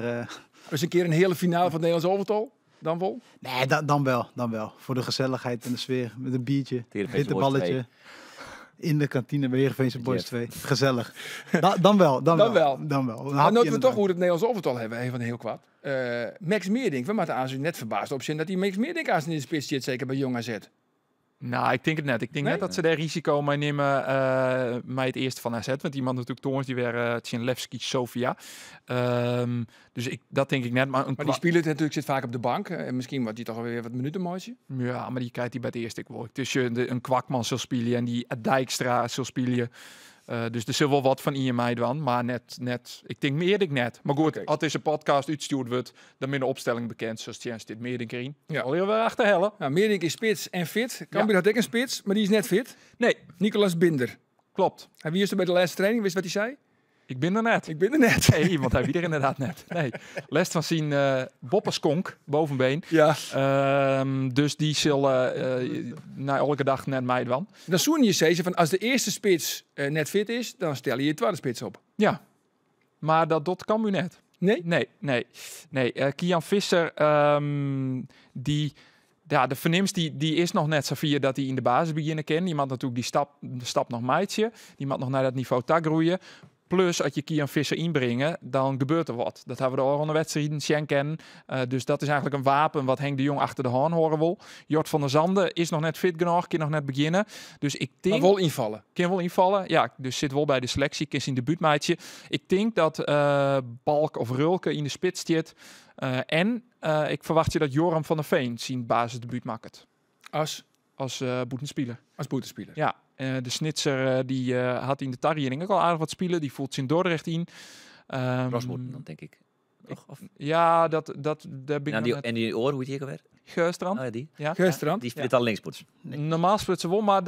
[SPEAKER 1] Dus een keer een hele finale van het Nederlands elftal. Dan wol?
[SPEAKER 4] Nee, dan wel, dan wel. Voor de gezelligheid en de sfeer. Met een biertje,
[SPEAKER 5] Heerenveense
[SPEAKER 4] witte
[SPEAKER 5] Boys
[SPEAKER 4] balletje. In de kantine bij Heerenveense Boys 2. Gezellig. Dan wel, dan,
[SPEAKER 1] Dan
[SPEAKER 4] wel.
[SPEAKER 1] wel.
[SPEAKER 4] Dan wel. Een
[SPEAKER 1] Maar
[SPEAKER 4] hapje
[SPEAKER 1] nou
[SPEAKER 4] en
[SPEAKER 1] we
[SPEAKER 4] een
[SPEAKER 1] toch hoe het Nederlands elftal hebben, even heel kwad. Max Meerdink, we moeten aan net verbaasd op zijn dat die Max Meerdink aan in de spits zit, zeker bij Jong AZ.
[SPEAKER 2] Nou, ik denk het net. Ik denk
[SPEAKER 1] Nee?
[SPEAKER 2] net dat ze daar risico mee nemen met het eerste van AZ. Want die man natuurlijk Toorns, die weer Tjenlevski Sofia. Dus dat denk ik net. Maar, een
[SPEAKER 1] Maar die speler natuurlijk zit vaak op de bank. En misschien wordt die toch alweer wat minuten mooitje.
[SPEAKER 2] Ja, maar die krijgt hij bij het eerste. Ik wil. Dus je een Kwakman zal spelen en die Dijkstra zal spelen. Dus er zit wel wat van IMI dan, maar net, ik denk meer ik net. Maar goed, als deze podcast uitgestuurd wordt, dan ben de opstelling bekend, zoals Jens dit meer denk ik.
[SPEAKER 1] Ja.
[SPEAKER 2] Al heel weer achterhellen.
[SPEAKER 1] Nou, Meerdink is spits en fit. Cambuur had ik een spits, maar die is net fit.
[SPEAKER 2] Nee.
[SPEAKER 1] Nicolas Binder.
[SPEAKER 2] Klopt.
[SPEAKER 1] En wie is er bij de laatste training? Wist wat hij zei?
[SPEAKER 2] Ik ben er net.
[SPEAKER 1] Ik ben er net.
[SPEAKER 2] Nee, want hij wie er inderdaad net. Nee. Les van zijn bopperskonk, bovenbeen.
[SPEAKER 1] Ja.
[SPEAKER 2] Dus die zal na elke dag net mij dan.
[SPEAKER 1] Dan zoen je ze van als de eerste spits net fit is, dan stel je je tweede spits op.
[SPEAKER 2] Ja, maar dat kan u net.
[SPEAKER 1] Nee?
[SPEAKER 2] Nee, nee. Nee, Kian Visser, die... Ja, de vernims die is nog net zover dat hij in de basis beginnen kan. Die moet natuurlijk die stap, de stap nog meidje. Die moet nog naar dat niveau ta groeien. Plus, als je Kian Visser inbrengen, dan gebeurt er wat. Dat hebben we de al wedstrijden zien kennen. Dus dat is eigenlijk een wapen wat Henk de Jong achter de hand horen wil. Jort van der Zande is nog net fit genoeg, kan nog net beginnen. Dus ik denk...
[SPEAKER 1] Maar wel invallen.
[SPEAKER 2] Kan wel invallen, ja. Dus zit wel bij de selectie, kan zijn debuutmaatje. Ik denk dat Balk of Rulke in de spits zit. En ik verwacht je dat Joram van der Veen zijn basisdebuut maakt.
[SPEAKER 1] Als?
[SPEAKER 2] Als boetenspeler.
[SPEAKER 1] Als boetenspeler.
[SPEAKER 2] Ja. De Snitser die had in de Tariening ook al aardig wat spelen. Die voelt zijn Dordrecht in.
[SPEAKER 5] Rosmoeten dan, denk ik. Toch? Of?
[SPEAKER 2] Ja, dat, daar ben ik
[SPEAKER 5] En
[SPEAKER 2] nog net
[SPEAKER 5] die oor, hoe heet die ook alweer?
[SPEAKER 2] Geurstrand.
[SPEAKER 5] Oh ja, die.
[SPEAKER 2] Ja.
[SPEAKER 1] Geurstrand.
[SPEAKER 5] Die speelt al linkspoets.
[SPEAKER 4] Nee.
[SPEAKER 2] Normaal speelt ze wel, maar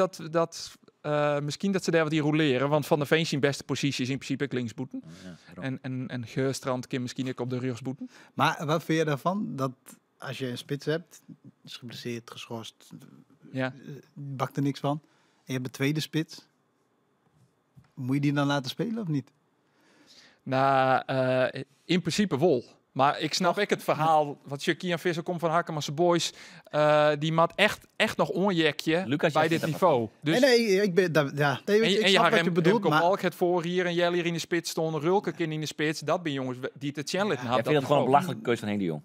[SPEAKER 2] misschien dat ze daar wat in roleren. Want Van der Veen zijn beste positie is in principe ook linksboeten.
[SPEAKER 5] Oh, ja, daarom.
[SPEAKER 2] En Geurstrand kan misschien ook op de rechtsboeten.
[SPEAKER 4] Maar wat vind je daarvan? Dat als je een spits hebt, is geblesseerd, geschorst, bakt er niks van. En je hebt een tweede spits. Moet je die dan laten spelen of niet?
[SPEAKER 2] Nou, in principe wel. Maar ik snap ik het verhaal. Wat Kian Visser komt van Harkemase Boys. Die mat echt nog onjekje
[SPEAKER 5] Lucas,
[SPEAKER 2] bij
[SPEAKER 5] jij
[SPEAKER 2] dit
[SPEAKER 5] vindt dat
[SPEAKER 2] niveau. Dus
[SPEAKER 4] nee, nee, ik ben, dat, ja. Nee, weet je, ik
[SPEAKER 2] en je
[SPEAKER 4] snap
[SPEAKER 2] had
[SPEAKER 4] wat je bedoelt,
[SPEAKER 2] Remco
[SPEAKER 4] maar
[SPEAKER 2] Balk het voor hier en Jelle hier in de spits stonden. Rulke kind in de spits. Dat ben jongens die het challenge
[SPEAKER 5] Ja,
[SPEAKER 2] had.
[SPEAKER 5] jij vindt dat gewoon een belachelijke keuze van Henk de Jong.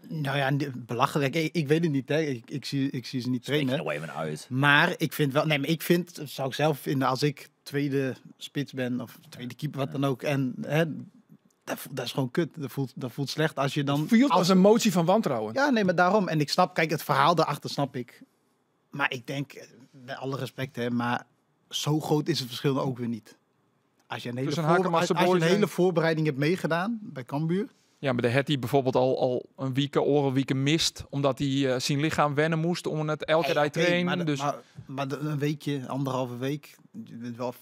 [SPEAKER 4] Nou ja, belachelijk. Ik weet het niet, hè. Ik zie ze niet
[SPEAKER 5] Spreek je
[SPEAKER 4] trainen.
[SPEAKER 5] nou even uit.
[SPEAKER 4] Maar ik vind wel... Nee, maar ik vind... Zou ik zelf vinden als ik tweede spits ben of tweede keeper, wat dan ook. En hè, dat is gewoon kut. Dat voelt slecht als je dan...
[SPEAKER 1] Het voelt als een motie van wantrouwen.
[SPEAKER 4] Ja, nee, maar daarom. En ik snap... Kijk, het verhaal daarachter snap ik. Maar ik denk, met alle respect, hè, maar zo groot is het verschil dan ook weer niet. Als je een hele,
[SPEAKER 2] Tussen Harkemase
[SPEAKER 4] als je een
[SPEAKER 2] Boys en
[SPEAKER 4] hele voorbereiding hebt meegedaan bij Cambuur.
[SPEAKER 2] Ja, maar daar had hij bijvoorbeeld al een week, oren weken mist, omdat hij zijn lichaam wennen moest om het elke
[SPEAKER 4] Nee,
[SPEAKER 2] dag
[SPEAKER 4] oké,
[SPEAKER 2] trainen.
[SPEAKER 4] maar
[SPEAKER 2] dus
[SPEAKER 4] maar een weekje, anderhalve week, je bent wel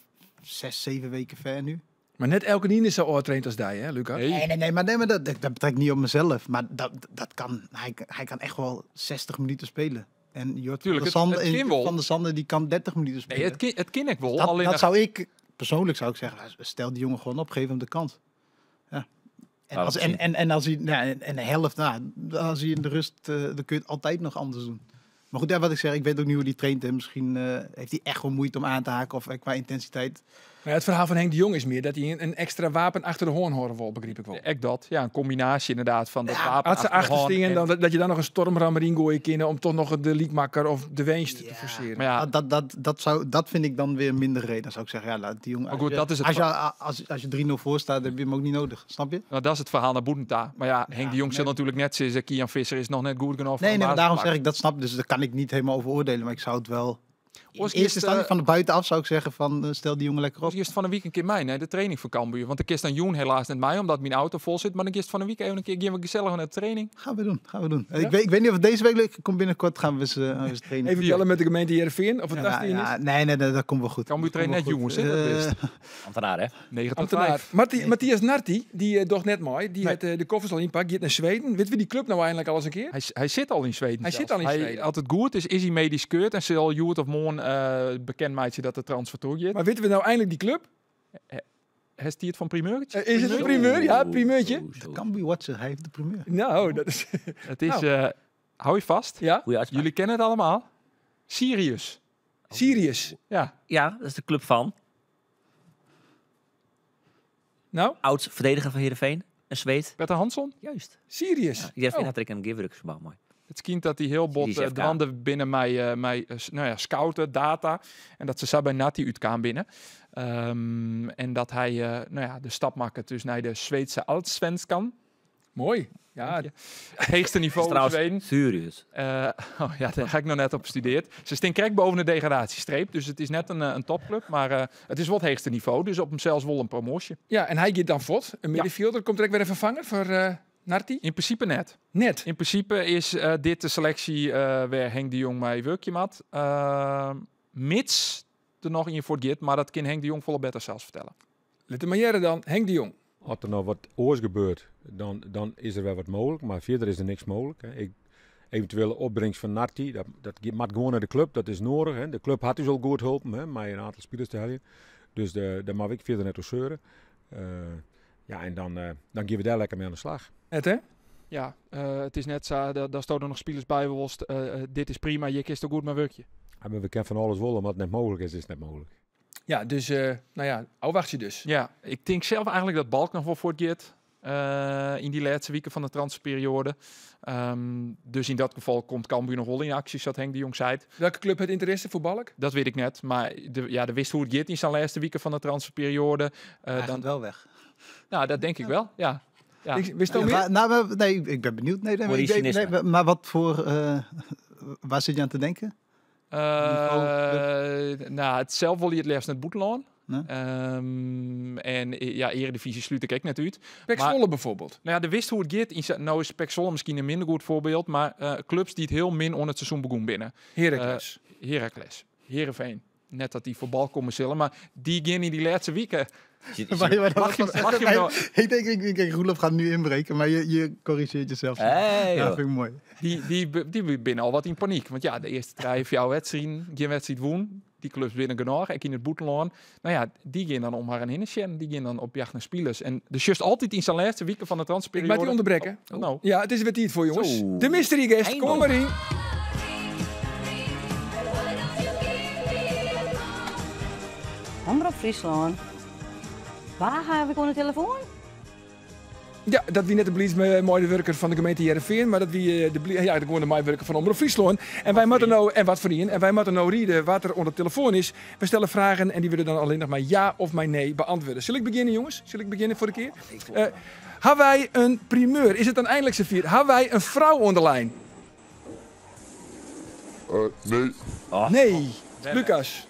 [SPEAKER 4] 6, 7 weken ver nu.
[SPEAKER 1] Maar net elke nien is zo oor traint als die, hè, Lucas?
[SPEAKER 2] Nee.
[SPEAKER 4] Nee, nee, nee, maar, nee, maar dat betrekt niet op mezelf. Maar dat kan, hij kan echt wel 60 minuten spelen. En Jort
[SPEAKER 2] Tuurlijk,
[SPEAKER 4] van der
[SPEAKER 2] het
[SPEAKER 4] Sande,
[SPEAKER 2] kan wel.
[SPEAKER 4] Van der Sande die kan 30 minuten spelen.
[SPEAKER 2] Nee, het kan ik wel.
[SPEAKER 4] dat,
[SPEAKER 2] alleen
[SPEAKER 4] dat
[SPEAKER 2] nog
[SPEAKER 4] zou ik, persoonlijk zou ik zeggen, stel die jongen gewoon op, geef hem de kans. Ja. En
[SPEAKER 5] Nou,
[SPEAKER 4] als,
[SPEAKER 5] dat
[SPEAKER 4] en,
[SPEAKER 5] zie
[SPEAKER 4] en, en als hij, nou, en de helft, nou, als hij in de rust, dan kun je het altijd nog anders doen. Maar goed, ja, wat ik zeg, ik weet ook niet hoe die traint. En misschien heeft hij echt wel moeite om aan te haken of qua intensiteit.
[SPEAKER 1] Maar het verhaal van Henk de Jong is meer dat hij een extra wapen achter de hoorn horen wil, begreep ik wel.
[SPEAKER 2] Echt dat, ja, een combinatie inderdaad van dat wapen
[SPEAKER 1] Als ze
[SPEAKER 2] achter de hoorn
[SPEAKER 1] achterstingen,
[SPEAKER 2] en
[SPEAKER 1] dan dat je dan nog een stormram erin gooien kunnen om toch nog de liekmakker of de winst te
[SPEAKER 4] Ja.
[SPEAKER 1] forceren.
[SPEAKER 2] Maar ja,
[SPEAKER 4] Dat vind ik dan weer minder reden. Dan zou ik zeggen, ja, laat die jongen.
[SPEAKER 2] Maar goed,
[SPEAKER 4] als je-
[SPEAKER 2] dat is het
[SPEAKER 4] als je 3-0 voor staat, heb je hem ook niet nodig. Snap je?
[SPEAKER 2] Nou, dat is het verhaal naar Boetenta. Maar ja, Henk de Jong zit
[SPEAKER 4] nee.
[SPEAKER 2] natuurlijk net sinds Kian Visser is nog net goed genoeg voor
[SPEAKER 4] Nee,
[SPEAKER 2] een
[SPEAKER 4] nee, maar daarom
[SPEAKER 2] basisplak.
[SPEAKER 4] zeg ik, dat snap ik. Dus daar kan ik niet helemaal over oordelen. Maar ik zou het wel... In
[SPEAKER 2] Oors
[SPEAKER 4] eerste
[SPEAKER 2] eerst,
[SPEAKER 4] instantie van de buitenaf zou ik zeggen van, stel die jongen lekker op.
[SPEAKER 2] Eerst van een week een keer mij, nee, de training voor Cambuur. Want ik is dan Joen helaas net mij, omdat mijn auto vol zit. Maar dan is van een week even een keer gaan we gezellig naar de training.
[SPEAKER 4] Gaan we doen, gaan we doen.
[SPEAKER 1] Ja?
[SPEAKER 4] Ik weet niet of het deze week lukt. Ik kom binnenkort, gaan we eens trainen.
[SPEAKER 1] Even bellen met de gemeente Heerenveen, of het
[SPEAKER 4] Ja,
[SPEAKER 1] ja,
[SPEAKER 4] ja,
[SPEAKER 1] is.
[SPEAKER 4] nee, nee, nee, dat komt wel goed.
[SPEAKER 2] Cambuur
[SPEAKER 4] Dat komt
[SPEAKER 2] traint
[SPEAKER 4] wel
[SPEAKER 2] net
[SPEAKER 4] goed.
[SPEAKER 2] jongens, hè, dat wist.
[SPEAKER 5] Ambtenaar, hè?
[SPEAKER 2] 9 tot
[SPEAKER 1] Ambtenaar.
[SPEAKER 2] 5.
[SPEAKER 1] Matthias Narti, die docht net mooi. Die
[SPEAKER 2] Nee.
[SPEAKER 1] had de koffers al inpakt. Die gaat naar Zweden. Weet we die club nou eindelijk al eens een keer?
[SPEAKER 2] Hij zit al in Zweden.
[SPEAKER 1] Hij
[SPEAKER 2] zelfs.
[SPEAKER 1] zit al in
[SPEAKER 2] Hij
[SPEAKER 1] Zweden.
[SPEAKER 2] Had het goed is, is hij medisch keurd en zal Joert of Moon bekend maatje dat de transfer toe gaat.
[SPEAKER 1] Maar weten we nou eindelijk die club?
[SPEAKER 2] Heeft hij het van primeurtje?
[SPEAKER 1] Is het een primeur? Ja, primeurtje.
[SPEAKER 4] De Cambuur Watcher, hij heeft de primeur.
[SPEAKER 1] Nou, dat is...
[SPEAKER 2] Het is,
[SPEAKER 1] Nou.
[SPEAKER 2] Hou je vast.
[SPEAKER 1] Ja?
[SPEAKER 5] Goeie uitspraak.
[SPEAKER 2] Jullie kennen het allemaal. Sirius.
[SPEAKER 1] Sirius.
[SPEAKER 2] Ja.
[SPEAKER 5] Ja, dat is de club van
[SPEAKER 1] Nou,
[SPEAKER 5] oud-verdediger van Heerenveen. Een Zweed.
[SPEAKER 2] Peter Hansson.
[SPEAKER 5] Juist.
[SPEAKER 1] Sirius.
[SPEAKER 5] Ja, Heerenveen
[SPEAKER 1] Oh.
[SPEAKER 5] had ik een Givrux gebouw. Mooi.
[SPEAKER 2] Het kind dat die heel bot
[SPEAKER 5] Die is FK.
[SPEAKER 2] dwanden binnen mij, nou ja, scouten, data. En dat ze zo bij Nati uitkwam binnen. En dat hij nou ja, de stap maakte dus naar de Zweedse Allsvenskan.
[SPEAKER 1] Mooi. Ja,
[SPEAKER 2] Het hoogste niveau in
[SPEAKER 5] Trouwens,
[SPEAKER 2] Zweden.
[SPEAKER 5] Sirius.
[SPEAKER 2] Oh ja, daar ga ik nog net op gestudeerd. Ze staan krek boven de degradatiestreep, dus het is net een topclub. Maar het is wel het hoogste niveau, dus op hem zelfs wel een promotie.
[SPEAKER 1] ja, en hij gaat dan vod. Een middenvelder. Komt er ook weer een vervanger voor Narti?
[SPEAKER 2] In principe net.
[SPEAKER 1] Net.
[SPEAKER 2] In principe is dit de selectie waar Henk de Jong mee werkje mat. Mits er nog in voor het maar dat kan Henk de Jong volle beter zelfs vertellen.
[SPEAKER 1] Let de manière dan. Henk de Jong.
[SPEAKER 8] Als er nou wat oors gebeurt, dan is er wel wat mogelijk. Maar verder is er niks mogelijk. Hè. Eventuele opbrengst van Narti, dat moet gewoon naar de club. Dat is nodig. Hè. De club had dus al goed hulp, hè, maar een aantal spelers te halen. Dus daar mag ik verder net op zeuren. Ja, en dan gaan we daar lekker mee aan de slag.
[SPEAKER 1] Net, hè?
[SPEAKER 2] Ja, het is net zo, daar stoten nog spelers bij. Wost, dit is prima, je kist ook goed mijn werkje.
[SPEAKER 8] Ja, maar we kennen van alles wollen, maar het net mogelijk is, is het net mogelijk.
[SPEAKER 1] Ja, dus, nou ja, wacht je dus.
[SPEAKER 2] Ja, ik denk zelf eigenlijk dat Balk nog wel voortgaat in die laatste weken van de transferperiode. Dus in dat geval komt Cambuur nog wel in actie, zoals Henk de Jong zei.
[SPEAKER 1] Welke club het interesse voor Balk?
[SPEAKER 2] Dat weet ik net, maar de wist hoe het gaat in zijn laatste weken van de transferperiode.
[SPEAKER 4] Hij gaat wel weg.
[SPEAKER 2] Nou, dat denk ik wel, ja. Ja.
[SPEAKER 1] Ik, wist je al
[SPEAKER 4] Ja,
[SPEAKER 1] meer?
[SPEAKER 4] maar, nou, nee, ik ben benieuwd. Nee, nee, maar, ik denk, nee,
[SPEAKER 5] Maurice
[SPEAKER 4] maar wat voor... waar zit je aan te denken?
[SPEAKER 2] Nou, het zelf wil je het liefst naar het Boetelaan.
[SPEAKER 4] Nee.
[SPEAKER 2] En ja, Eredivisie sluit ik ook net uit.
[SPEAKER 1] Pek Zwolle bijvoorbeeld.
[SPEAKER 2] Nou ja, de wist hoe het gaat. Nou is Pek Zwolle misschien een minder goed voorbeeld, maar clubs die het heel min onder het seizoen begonnen binnen.
[SPEAKER 1] Heracles.
[SPEAKER 2] Heracles, Heerenveen. Net dat die voor bal komen zullen, maar die gaan in die laatste weken.
[SPEAKER 4] Mag je hem nou... Ik denk, Roelof gaat nu inbreken, maar je corrigeert jezelf.
[SPEAKER 5] Hey,
[SPEAKER 4] ja, vind ik mooi.
[SPEAKER 2] Die binnen al wat in paniek. Want ja, de eerste drie of jouw wedstrijd, geen wedstrijd woen. Die clubs binnen genoeg, ik in het Boetelaan. Nou ja, die gaan dan om haar en heen. Die gaan dan op jacht naar spelers. En dus juist altijd in zijn laatste weken van de transferperiode.
[SPEAKER 1] Ik mag die onderbreken.
[SPEAKER 2] Oh, nou.
[SPEAKER 1] Ja, het is weer tijd voor, jongens.
[SPEAKER 5] Zo.
[SPEAKER 1] De mystery guest, kom maar in.
[SPEAKER 9] Omroep Friesland. Waar heb ik aan de telefoon?
[SPEAKER 1] Ja, dat wie net de blies mooie werker van de gemeente Heerenveen, maar dat wie de gewone medewerker van Omroep Friesland. En wij moeten nou en wat voor in en wij moeten nou rieden wat er onder de telefoon is. We stellen vragen en die willen dan alleen nog maar ja of maar nee beantwoorden. Zal ik beginnen, jongens? Zal ik beginnen voor de keer? Hebben wij een primeur? Is het dan eindelijk zover? Hebben wij een vrouw onder de lijn?
[SPEAKER 10] Nee.
[SPEAKER 5] Oh.
[SPEAKER 1] Nee. Lucas.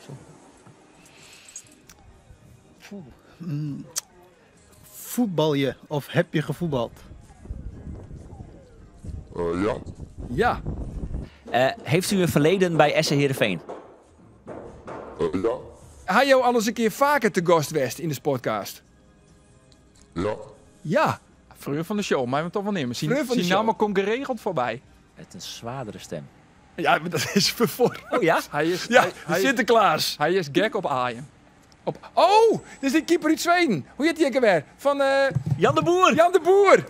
[SPEAKER 4] Voetbal je of heb je gevoetbald?
[SPEAKER 10] Ja.
[SPEAKER 1] Ja.
[SPEAKER 5] Heeft u een verleden bij SC Heerenveen?
[SPEAKER 10] Ja.
[SPEAKER 1] Had jou al eens een keer vaker te gast west in de podcast?
[SPEAKER 10] Ja.
[SPEAKER 1] Ja.
[SPEAKER 2] Vriend van de show, maar we toch wel nemen.
[SPEAKER 1] Vriend van de
[SPEAKER 2] Zijn naam
[SPEAKER 1] show.
[SPEAKER 2] komt geregeld voorbij.
[SPEAKER 5] Het een zwaardere stem.
[SPEAKER 1] Ja, maar dat is vervormd.
[SPEAKER 5] Oh ja?
[SPEAKER 2] Hij is,
[SPEAKER 1] Ja,
[SPEAKER 2] hij,
[SPEAKER 1] Sinterklaas.
[SPEAKER 2] Hij is gek op aaien.
[SPEAKER 1] Oh, dit is die keeper uit Zweden. Hoe heet die ook alweer? Van
[SPEAKER 5] Jan de Boer.
[SPEAKER 1] Jan de Boer.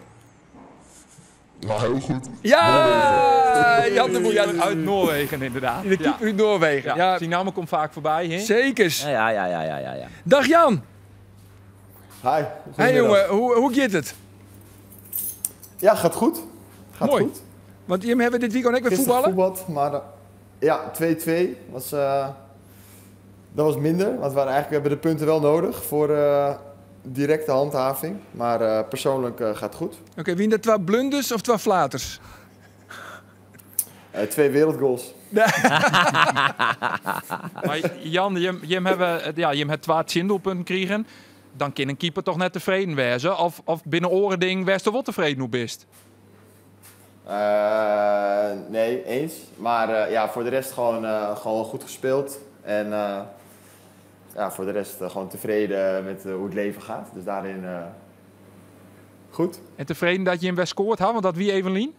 [SPEAKER 10] Nou, heel goed.
[SPEAKER 1] Ja, Jan de Boer. Ja,
[SPEAKER 2] uit Noorwegen inderdaad.
[SPEAKER 1] De keeper uit Noorwegen.
[SPEAKER 2] Ja.
[SPEAKER 1] Ja.
[SPEAKER 2] Die naam komt vaak voorbij. Hè?
[SPEAKER 1] Zekers.
[SPEAKER 5] Ja.
[SPEAKER 1] Dag Jan.
[SPEAKER 6] Hi.
[SPEAKER 1] Hey jongen, hoe gaat het?
[SPEAKER 6] Ja, gaat goed. Gaat
[SPEAKER 1] Mooi.
[SPEAKER 6] goed.
[SPEAKER 1] Want jullie hebben dit weekend ook weer voetballen?
[SPEAKER 6] Voetbald, maar ja, 2-2 was... Dat was minder, want we hebben de punten wel nodig voor directe handhaving. Maar persoonlijk gaat het goed.
[SPEAKER 1] Oké, wie dat twee blunders of twee flaters?
[SPEAKER 6] 2 wereldgoals.
[SPEAKER 2] Maar Jan, je hebt 2 doelpunten gekregen. Dan kan een keeper toch net tevreden wezen? Of binnen oren ding, wees er wel tevreden hoe bist?
[SPEAKER 6] Nee, eens. Maar ja, voor de rest gewoon goed gespeeld. En ja, voor de rest gewoon tevreden met hoe het leven gaat. Dus daarin goed.
[SPEAKER 2] En tevreden dat je hem weer scoort, hè? Want dat wie Evelien?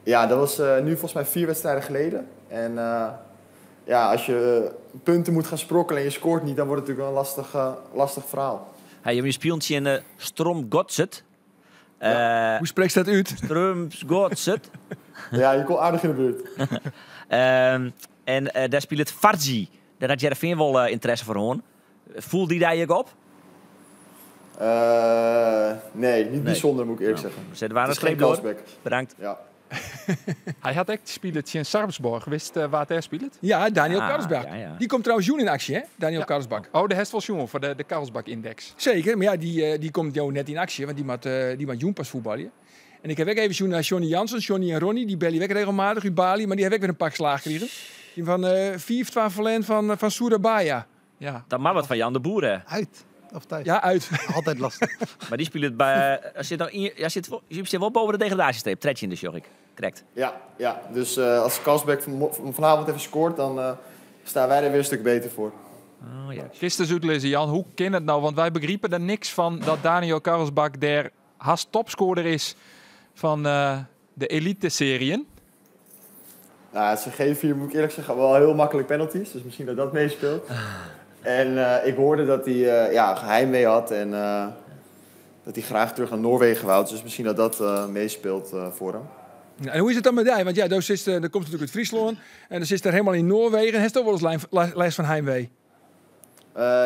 [SPEAKER 6] Ja, dat was nu volgens mij 4 wedstrijden geleden. En ja, als je punten moet gaan sprokkelen en je scoort niet, dan wordt het natuurlijk wel een lastig verhaal.
[SPEAKER 5] Hey, jim spilen tsjin uh, Strømsgodset.
[SPEAKER 1] Ja. Hoe spreekst dat út?
[SPEAKER 5] Strømsgodset.
[SPEAKER 6] Ja, je komt aardig in de buurt.
[SPEAKER 5] En dêr spilet Farzi. Dêr hat Hearrenfean wol ynteresse foar hân. Foel dy dij ek op?
[SPEAKER 6] Nee, niet bijzonder moet ik eerlijk zeggen.
[SPEAKER 5] Zet waar
[SPEAKER 6] Het
[SPEAKER 5] een
[SPEAKER 6] is geen
[SPEAKER 5] streep door.
[SPEAKER 6] Karlsbek.
[SPEAKER 5] Bedankt.
[SPEAKER 6] Ja.
[SPEAKER 2] Hy hat ek spile tsjin Sarpsborg. Witst wa't dêr spilet?
[SPEAKER 1] Ja, Daniel
[SPEAKER 5] Ah,
[SPEAKER 1] Karlsbakk.
[SPEAKER 5] ja, ja.
[SPEAKER 1] Die komt trouwens jûn yn aksje, hè? Daniel
[SPEAKER 2] Ja.
[SPEAKER 1] Karlsbakk.
[SPEAKER 2] Oh, de hast wol sjoen foar de Karlsbakk-index.
[SPEAKER 1] Zeker, mar ja, dy komt no net yn aksje, want dy moat jûn pas fuotbalje. En ik ha ek even sjoen nei Johnny Jansen, Johnny en Ronnie, dy belje ek regelmatich út Bali, mar dy ha ek wer in pak slaach krigen. Dy fan 5-2 ferlern fan Surabaya.
[SPEAKER 2] Ja.
[SPEAKER 5] Dat moat wat fan Jan de Boer, hè?
[SPEAKER 4] Uit of thuis?
[SPEAKER 1] Ja, uit.
[SPEAKER 4] Altijd lastig.
[SPEAKER 5] Mar dy spilet by... sit nou yn, ja, sit wol, sit wol boppe de degradasjestreep. Trettjinde, sjoch ik. Krekt.
[SPEAKER 6] Ja, ja, dus als Karlsbakk vanavond even scoort, dan staan wij er weer een stuk beter voor.
[SPEAKER 5] Oh, ja.
[SPEAKER 2] Kinst ris útlizze, Jan, hoe kin it no? Want wy begripe der niks fan dat Daniel Karlsbakk dêr hast topscorer is fan de elite-serieën.
[SPEAKER 6] Nou, ze geven hier, moet ik eerlijk zeggen, wel heel makkelijk penalties. Dus misschien dat dat meespeelt. En ik hoorde dat hij ja, geheimwee had en dat hij graag terug naar Noorwegen wou. Dus misschien dat dat meespeelt voor hem.
[SPEAKER 1] Ja, en hoe is it dan mei dy? Want ja, do sitst, do komst natuerlik út Fryslân en dan sitst dêr hielendal yn Noarwegen. Hast wolris lêst fan heimwee?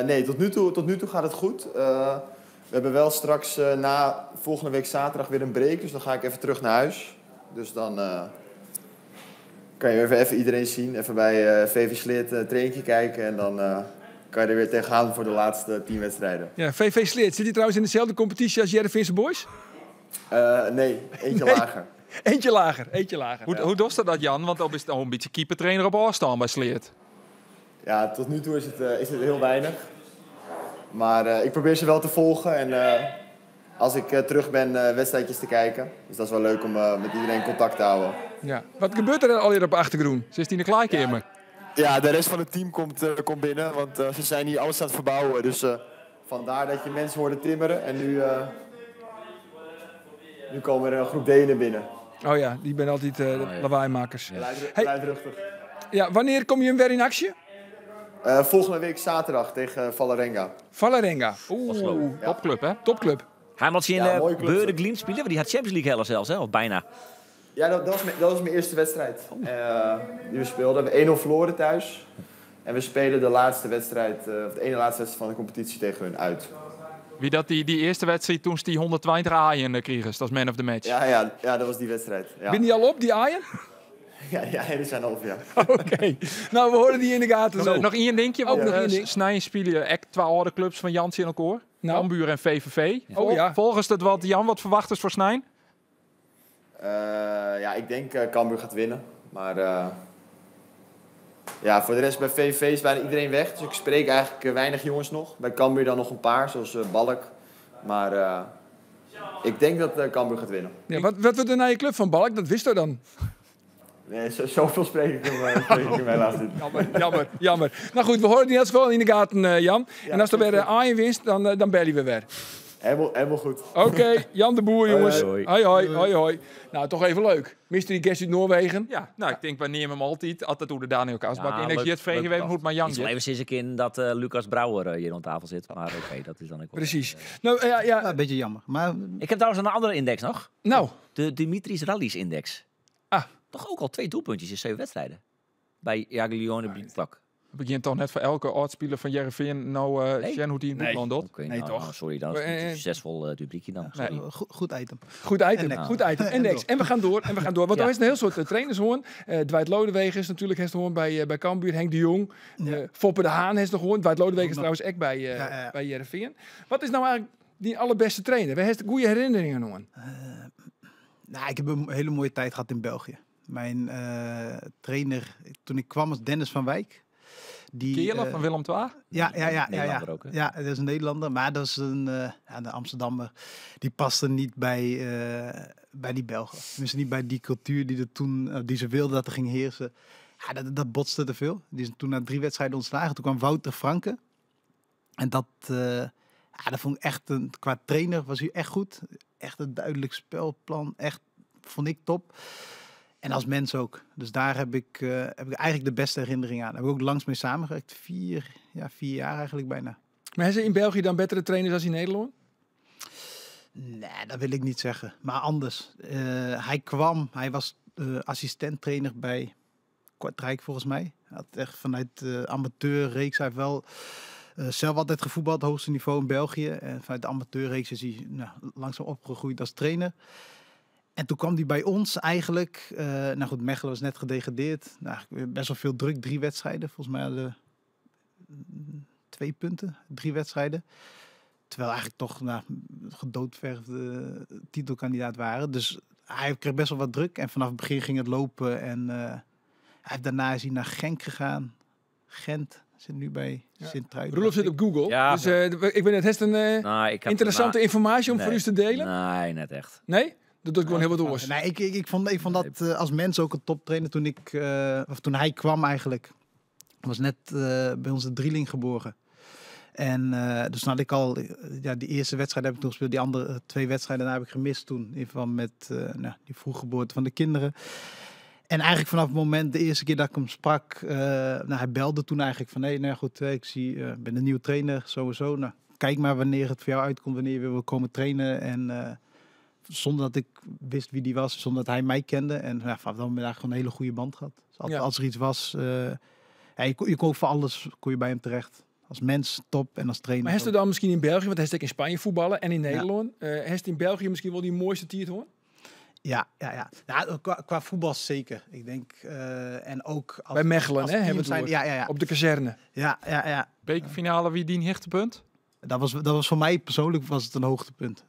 [SPEAKER 6] Nee, tot nu toe gaat het goed. We hebben wel straks na volgende week zaterdag weer een break. Dus dan ga ik even terug naar huis. Dus dan kan je weer even iedereen zien. Even bij VV Sleat een traintje kijken. En dan kan je er weer tegenaan voor de laatste 10 wedstrijden.
[SPEAKER 1] Ja, VV Sleat, sit dy trouwens yn deselde kompetysje as Hearrenfeanse Boys?
[SPEAKER 6] Nee, eentje
[SPEAKER 1] Nee.
[SPEAKER 6] lager.
[SPEAKER 1] Eentje lager, eentje lager.
[SPEAKER 2] Hoe dochst dat, Jan? Want dan is het al in bytsje keepertrainer op ôfstân by Sleat.
[SPEAKER 6] Ja, tot nu toe is het heel weinig. Maar ik probeer ze wel te volgen en als ik terug ben, wedstrijdjes te kijken. Dus dat is wel leuk om met iedereen contact te houden.
[SPEAKER 1] Ja. Wat gebeurt der allegear op de achtergrûn?
[SPEAKER 2] Sitst yn de klaaikeamer?
[SPEAKER 6] Ja, de rest van het team komt binnen, want ze zijn hier alles aan het verbouwen. Dus vandaar dat je mensen hoorde timmeren. En nu komen er een groep Denen binnen.
[SPEAKER 1] Oh ja, dy binne altyd de
[SPEAKER 5] Oh, ja.
[SPEAKER 1] lawaaimakkers. Hey.
[SPEAKER 6] Luidruchtig.
[SPEAKER 1] Ja, wannear komme jim wer yn aksje?
[SPEAKER 6] Volgende week zaterdag tegen Vålerenga.
[SPEAKER 1] Vålerenga. Oeh,
[SPEAKER 5] Oslo.
[SPEAKER 6] Ja.
[SPEAKER 2] Topclub, hè?
[SPEAKER 1] Topclub.
[SPEAKER 5] Hy moat tsjin
[SPEAKER 6] Ja, mooie club,
[SPEAKER 5] Bodø Glimt spylje, want dy hat Champions League helle sels, hè? Of byna.
[SPEAKER 6] Ja, dat was mijn eerste wedstrijd die we speelden. We hebben 1-0 verloren thuis. En we spelen de laatste wedstrijd, of de ene laatste wedstrijd van de competitie tegen hun uit.
[SPEAKER 2] Wie dat die earste wedstriid doe'tst dy 120 aaien krigest as man of the match.
[SPEAKER 6] Ja, dat was die wedstrijd. Ja.
[SPEAKER 1] Binne dy al op, dy aaien?
[SPEAKER 6] Ja, die zijn al op, ja.
[SPEAKER 1] Oké. Nou, we hâlde dy yn de gaten.
[SPEAKER 2] Noch, noch ien dinkje,
[SPEAKER 1] Ook
[SPEAKER 2] want,
[SPEAKER 1] nog één ding.
[SPEAKER 2] Snein spylje ek twa âlde klups fan Jan tsjin elkoar.
[SPEAKER 1] Nou.
[SPEAKER 2] Cambuur en VVV.
[SPEAKER 1] Oh, ja.
[SPEAKER 2] Folgest it wat, Jan, wat ferwachtest foar snein?
[SPEAKER 6] Ja, ik denk Cambuur gaat winnen. Maar ja, voor de rest bij VVV is bijna iedereen weg. Dus ik spreek eigenlijk weinig jongens nog. Bij Cambuur dan nog een paar, zoals Balk. Maar ik denk dat Cambuur gaat winnen.
[SPEAKER 1] Ja, wat wurdt de nije klup fan Balk? Dat witsto dan.
[SPEAKER 6] Nee, zoveel spreek ik hem helaas niet.
[SPEAKER 1] Jammer, jammer, jammer. Nou goed, we hâlde dy yn elts gefal yn de gaten, Jan.
[SPEAKER 6] Ja,
[SPEAKER 1] en as der
[SPEAKER 6] goed,
[SPEAKER 1] wer
[SPEAKER 6] goed.
[SPEAKER 1] aaien winst, dan belje we wer.
[SPEAKER 6] Helemaal goed.
[SPEAKER 1] Oké, Jan de Boer, jongens.
[SPEAKER 5] Hoi,
[SPEAKER 1] Hoi, hoi, hoi, hoi. Nou, toch even leuk. Mystery guest út Noarwegen.
[SPEAKER 2] Ja, nou, ik tink, wy neame him altyd. Altyd oer de Daniel Karlsbakk.
[SPEAKER 5] Ja,
[SPEAKER 2] En ik
[SPEAKER 5] leuk,
[SPEAKER 2] jet frege
[SPEAKER 5] leuk
[SPEAKER 2] even hoe it mei Jan
[SPEAKER 5] Ik zal
[SPEAKER 2] giet.
[SPEAKER 5] even sinds in dat Lucas Brouwer hjir oan tafel sit. Mar oké, dat is dan ek wel.
[SPEAKER 1] Precies. Nou, ja, ja.
[SPEAKER 4] Ja, een beetje jammer. Maar
[SPEAKER 5] Ik heb trouwens een andere index nog.
[SPEAKER 1] Nou.
[SPEAKER 5] De Dimitris Rallis index.
[SPEAKER 1] Ah.
[SPEAKER 5] Toch ook al 2 doelpuntjes in 7 wedstrijden. Bij Jagiellonia Biak.
[SPEAKER 2] Het begint toch net voor elke âld-spiler fan Hearrenfean nou
[SPEAKER 5] Nee.
[SPEAKER 2] sjen hoe't dy yn it
[SPEAKER 1] Nee.
[SPEAKER 2] bûtenlân docht.
[SPEAKER 5] Oké,
[SPEAKER 1] Nee,
[SPEAKER 5] nou,
[SPEAKER 1] toch?
[SPEAKER 5] nou, sorry, dan is het niet een succesvol rubriekje dan. Sorry.
[SPEAKER 4] Goed item.
[SPEAKER 1] Goed item,
[SPEAKER 4] En next.
[SPEAKER 1] goed item. En
[SPEAKER 4] En
[SPEAKER 1] next.
[SPEAKER 4] door.
[SPEAKER 1] En we gaan door, en we gaan door. Want
[SPEAKER 5] Ja.
[SPEAKER 1] er is in hiel soad trainers hân. Dwight Lodeweges natuurlijk heeft hân by Cambuur. Henk de Jong.
[SPEAKER 4] Ja.
[SPEAKER 1] Foppe de Haan heeft nog hân. Dwight Lodeweges
[SPEAKER 4] Nog.
[SPEAKER 1] trouwens ek by
[SPEAKER 4] Ja, ja.
[SPEAKER 1] by Hearrenfean. Wat is nou eigentlik dyn alderbêste trainer? Wêr hast goede herinneringen oan?
[SPEAKER 4] Nou, ik heb een hele mooie tijd gehad in België. Mijn trainer, toen ik kwam, was Dennis van Wijk. Die,
[SPEAKER 2] Keerle van Willem II?
[SPEAKER 4] Ja, ja, ja, ja, ja.
[SPEAKER 5] Nederlander ook, hè?
[SPEAKER 4] Ja, dat is een Nederlander. Maar dat is een, ja, de Amsterdammer. Die paste niet bij die Belgen. Tenminste niet bij die cultuur die, er toen, die ze wilden dat er ging heersen. Ja, dat botste te veel. Die is toen na 3 wedstrijden ontslagen. Toen kwam Wouter Vrancken. En dat, ja, dat vond ik echt een, qua trainer was hij echt goed. Echt een duidelijk spelplan. Echt, vond ik top. En als mens ook. Dus daar heb ik eigenlijk de beste herinnering aan. Daar heb ik ook langs mee samengewerkt. 4 jaar eigenlijk bijna.
[SPEAKER 1] Maar hebben ze in België dan betere trainers als in Nederland?
[SPEAKER 4] Nee, dat wil ik niet zeggen. Maar anders. Hij kwam, hij was assistent-trainer bij Kortrijk volgens mij. Hij had echt vanuit de amateurreeks, hij heeft wel zelf altijd gevoetbald, hoogste niveau in België. En vanuit de amateurreeks is hij, nou, langzaam opgegroeid als trainer. En toen kwam hij bij ons eigenlijk. Nou goed, Mechelen was net gedegradeerd. Nou, best wel veel druk, 3 wedstrijden. Volgens mij hadden 2 punten, 3 wedstrijden. Terwijl eigenlijk toch, nou, gedoodverfde titelkandidaat waren. Dus hij kreeg best wel wat druk. En vanaf het begin ging het lopen. En daarna is hij naar Genk gegaan. Gent zit nu bij Sint-Truiden.
[SPEAKER 1] Roelof zit op Google.
[SPEAKER 5] Ja.
[SPEAKER 1] Dus ik ben het heeft een
[SPEAKER 5] Nou, ik heb
[SPEAKER 1] interessante informatie om voor u te delen.
[SPEAKER 5] Nee, net echt.
[SPEAKER 1] Nee? Dat doet gewoon heel wat oors.
[SPEAKER 4] Nee, ik vond dat als mens ook een toptrainer toen toen hij kwam eigenlijk. Was net bij ons de drieling geboren. En dus toen had ik al, ja, die eerste wedstrijd heb ik toen gespeeld. Die andere 2 wedstrijden daarna heb ik gemist toen. In verband met die vroeggeboorte van de kinderen. En eigenlijk vanaf het moment, de eerste keer dat ik hem sprak, hij belde toen eigenlijk van, nee, nou goed, ik ben de nieuwe trainer, sowieso. Nou, kijk maar wanneer het voor jou uitkomt, wanneer je weer wil komen trainen. En zonder dat ik wist wie die was, zonder dat hij mij kende. En ja, vanaf dat moment eigenlijk gewoon een hele goede band gehad. Dus altijd, als er iets was, je kon voor alles kon je bij hem terecht. Als mens top en als trainer.
[SPEAKER 1] Maar heeft er dan misschien in België, want hij is in Spanje voetballen en in Nederland. Heeft in België misschien wel die mooiste tiert hoor?
[SPEAKER 4] Ja. Nou, qua voetbal zeker. Ik denk, en ook als,
[SPEAKER 1] bij Mechelen,
[SPEAKER 4] als
[SPEAKER 1] hè, hebben we het
[SPEAKER 4] zijn, ja.
[SPEAKER 1] Op de kazerne.
[SPEAKER 4] Ja.
[SPEAKER 2] Bekerfinale, wie die hoogtepunt?
[SPEAKER 4] Dat was voor mij persoonlijk was het een hoogtepunt.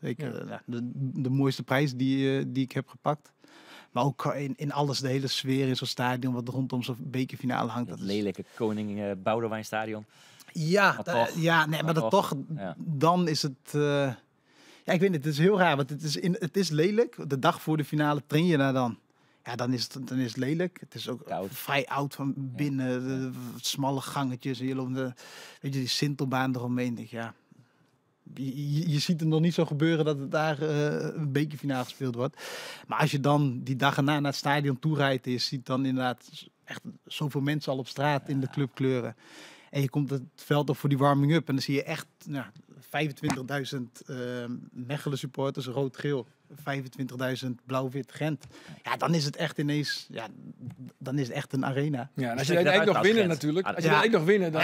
[SPEAKER 4] De mooiste prijs die ik heb gepakt. Maar ook in alles, de hele sfeer in zo'n stadion, wat rondom zo'n bekerfinale hangt.
[SPEAKER 5] Dat lelijke Koning Boudewijnstadion.
[SPEAKER 4] Ja, maar dat toch, dan is het... ja, ik weet niet, het is heel raar, want het is lelijk. De dag voor de finale train je daar dan. Ja, dan is het lelijk. Het is ook vrij oud van binnen. De smalle gangetjes. En je loopt die Sintelbaan eromheen. Denk, ja. Je ziet het nog niet zo gebeuren dat het daar een bekerfinale gespeeld wordt. Maar als je dan die dag erna naar het stadion toe rijdt en je ziet dan inderdaad echt zoveel mensen al op straat in de clubkleuren. En je komt het veld op voor die warming-up en dan zie je echt 25.000 Mechelen supporters, rood-geel, 25.000 blauw-wit Gent. Ja, dan is het echt ineens, ja, dan is het echt een arena.
[SPEAKER 1] Ja, en als je uiteindelijk nog winnen natuurlijk. Als je uiteindelijk nog winnen, dan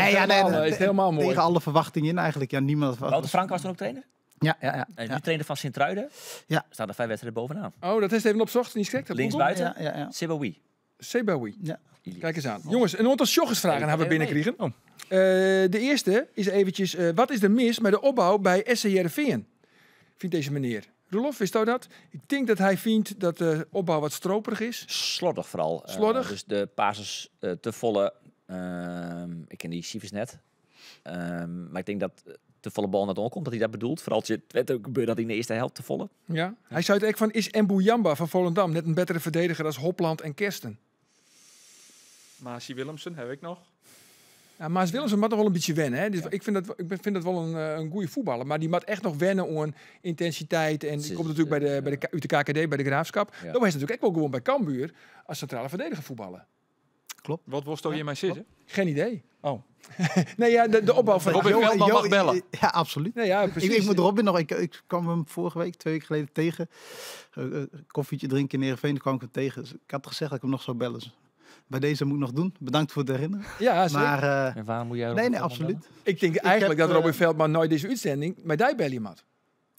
[SPEAKER 1] is het helemaal mooi.
[SPEAKER 4] Tegen alle verwachtingen in eigenlijk. Ja, niemand.
[SPEAKER 5] Wouter Frank was toen ook trainer?
[SPEAKER 4] Ja.
[SPEAKER 5] En nu trainer van Sint-Truiden.
[SPEAKER 4] Ja.
[SPEAKER 5] Staat er 5 wedstrijden bovenaan.
[SPEAKER 1] Oh, dat is even opzocht. Niet schrikt.
[SPEAKER 5] Linksbuiten.
[SPEAKER 4] Ja.
[SPEAKER 5] Sebaoui.
[SPEAKER 1] Sebaoui.
[SPEAKER 4] Ja.
[SPEAKER 1] Kijk eens aan. Jongens, een aantal joggersvragen hebben we binnengekregen.
[SPEAKER 2] Oh.
[SPEAKER 1] De eerste is eventjes, wat is er mis met de opbouw bij SC Heerenveen? Vindt deze meneer. Roelof, wist u dat? Ik denk dat hij vindt dat de opbouw wat stroperig is.
[SPEAKER 5] Slordig vooral.
[SPEAKER 1] Slordig?
[SPEAKER 5] Dus de passes te volle. Ik ken die cijfers net. Maar ik denk dat te volle bal naar het komt, dat hij dat bedoelt. Vooral als je het ook gebeurt dat hij in de eerste helft te volle.
[SPEAKER 1] Ja. Hij zei het echt van, is Mbuyamba van Volendam net een betere verdediger als Hopland en Kersten?
[SPEAKER 2] Maasje Willemsen heb ik nog.
[SPEAKER 1] Ja, Maas Willemsen moet nog wel een beetje wennen. Hè? Dus ik vind dat wel een goede voetballer. Maar die moet echt nog wennen aan intensiteit. En die komt natuurlijk bij de uit de KKD, bij de Graafschap.
[SPEAKER 5] Ja.
[SPEAKER 1] Dat is natuurlijk ook wel gewoon bij Cambuur als centrale verdediger voetballen.
[SPEAKER 4] Klopt.
[SPEAKER 2] Wat was toch hier mij zitten?
[SPEAKER 1] Geen idee.
[SPEAKER 2] Oh.
[SPEAKER 1] Nee, ja, de opbouw van
[SPEAKER 2] Robin Veldman mag bellen.
[SPEAKER 4] Ja, absoluut.
[SPEAKER 1] Nee, ja, precies.
[SPEAKER 4] Ik moet Robin nog. Ik kwam hem vorige week, 2 weken geleden tegen. Koffietje drinken in Heerenveen, daar kwam ik hem tegen. Dus ik had gezegd dat ik hem nog zou bellen. Dus bij deze moet ik nog doen. Bedankt voor het herinneren.
[SPEAKER 1] Ja, zeker.
[SPEAKER 4] Maar,
[SPEAKER 5] en waarom moet jij
[SPEAKER 4] nee, absoluut.
[SPEAKER 1] Ik denk eigenlijk dat Robin Veldman nooit deze uitzending maar die bel je mat.